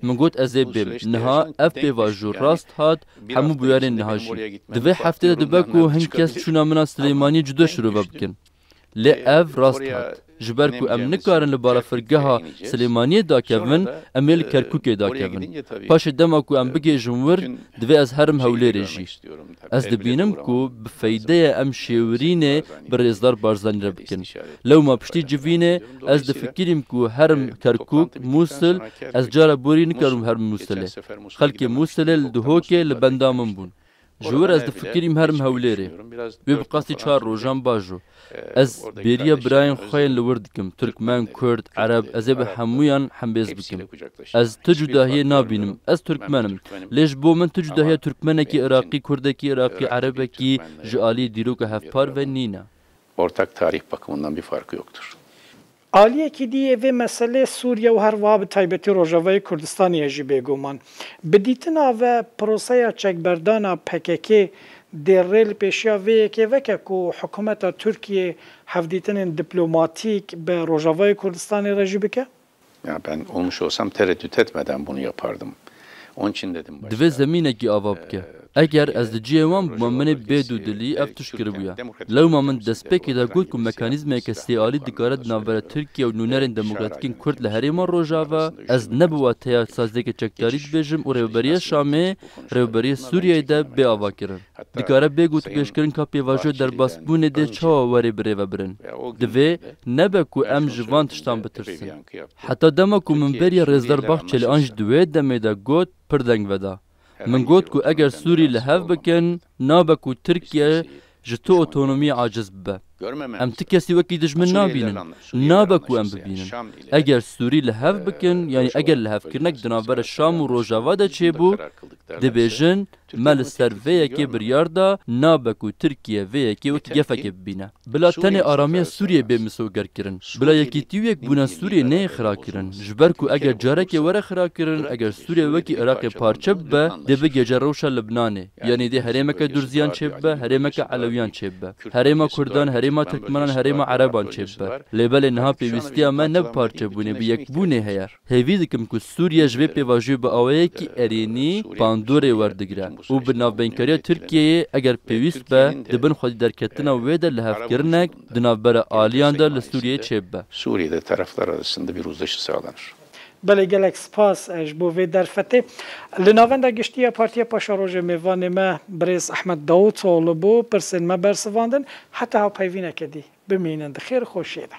Min got, ez ê bêm. Niha ev pêvajo rast hat, hemû bûyerên niha jî. Di vê heftê de dibe ku hin kes çûna min a Silêmaniyê cuda şirove bikin. Lê ev rast hat. Ji ber ku em nikarin li balafirgeha Silêmaniyê dakevin, em ê li Kerkûkê dakevin. Paşê dema ku em bigihêjin wir, divê ez herim Hewlêrê jî. Ez dibînim ku bi feyde ye em şêwirînê bi Rêzdar Barzanî re bikin. Lewma piştî civînê ez difikirîm ku herim Kerkûk, Mûsil, ez cara borî nikarim herim Mûsilê. Xelkê Mûsilê li Duhokê li benda min bûn. Ji wir ez difikirîm herim Hewlêrê. Wê bi qasî çar rojan bajo. Ez bêriya birayên xwe yên li wir dikim. Türkmen, Kurd, Ereb, ez ê bi hemûyan hembêz bikim. Ez tu cudahiyê nabînim. Ez Türkmen im. Lê ji bo min tu cudahiya Türkmenekî, Iraqî, Kurdekî, Iraqî, Erebekî ji aliyê dîroka hevpar ve nîne. Ortak tarih bakımından bir farkı yoktur. Aliyekî dî yê vê meselê Sûriye û her wiha bi taybetî Rojavayê Kurdistanê ye jî bêguman. Bi dîtina ve proseya çekberdana P K K dê rê li pêşiya vê yekê veke ku hikûmeta Tirkiyê hevdîtinên diplomatîk bi Rojavayê Kurdistanê re jî bike? Ya ben olmuş olsam tereddüt etmeden bunu yapardım. Onun için dedim Divê zemînekî ava bike. Eger ez di cihê wan bûma, min ê bê dûdilî ev tişt kiribûya. Lewma min destpêkê de got ku mekanîzmeke sêalî dikare di navbera Tirkiye û nûnerên demokratîkên Kurd li Herêma Rojava, ez ne bi wateya saziyeke çekdarî dibêjim û rêveberiya Şamê, rêveberiya Sûriyeyê de bê avakirin. Dikare bê gotûbêjkirinka pêvajoya derbasbûnê dê çawa werê birêvebirin? Divê nebe ku em ji van tiştan bitirsin. Heta dema ku min beriya Rêzdar Baxçelî an jî di wê demê de got, pir deng veda. Min got ku eger Sûrî li hev bikin, nabe ku Tirkiye ji tu otonomiyê aciz bibe. Em ti kesî wekî dijmin nabînin. Nabe ku em bibînin. Eger Sûrî li hev bikin, yanî eger lihevkirinek di navbera Şam û Rojava de çêbû, dibêjin, me li ser vê yekê biryar da, nabe ku Tirkiye vê yekê wekî gefekê bibîne. Bila tenê aramiya Sûriyê bê misogerkirin. Bila yekîtî û yekbûna Sûriyê neyê xirakirin. Ji ber ku eger carekê were xirakirin, eger Sûriye wekî Iraqê parçe bibe, dê bigihêje rewşa Libnanê. Yanî dê herêmeke Durziyan çêbibe, herêmeke Elewiyan çêbibe. Herêma Kurdan, herêma Tirkmenan, herêma Ereban çêbibe. Lê belê niha pêwîstiya me ne bi parçebûnê, bi yekbûnê heye. Hêvî dikim ku Sûriye ji vê pêvajoyê bi awayekî erênî bandorê werdigire û bi navbeynkariya Tirkiyeyê eger pêwîst be, di bin xwedî derketina wê de lihevkirinek di navbera aliyan de li Sûriyeyê çêbibe. Suriye'de taraflar arasında bir uzlaşı sağlanır. Belê, gelek spas ji bo vê derfetê. Li Navenda Giştî ya Partiya Paşerojê mêvanê me birêz Ehmed Davutoğlu bû. Pirsên me bersivandin. Heta hawpeyvîneke dî bimînin di xêr û xweşiyê de.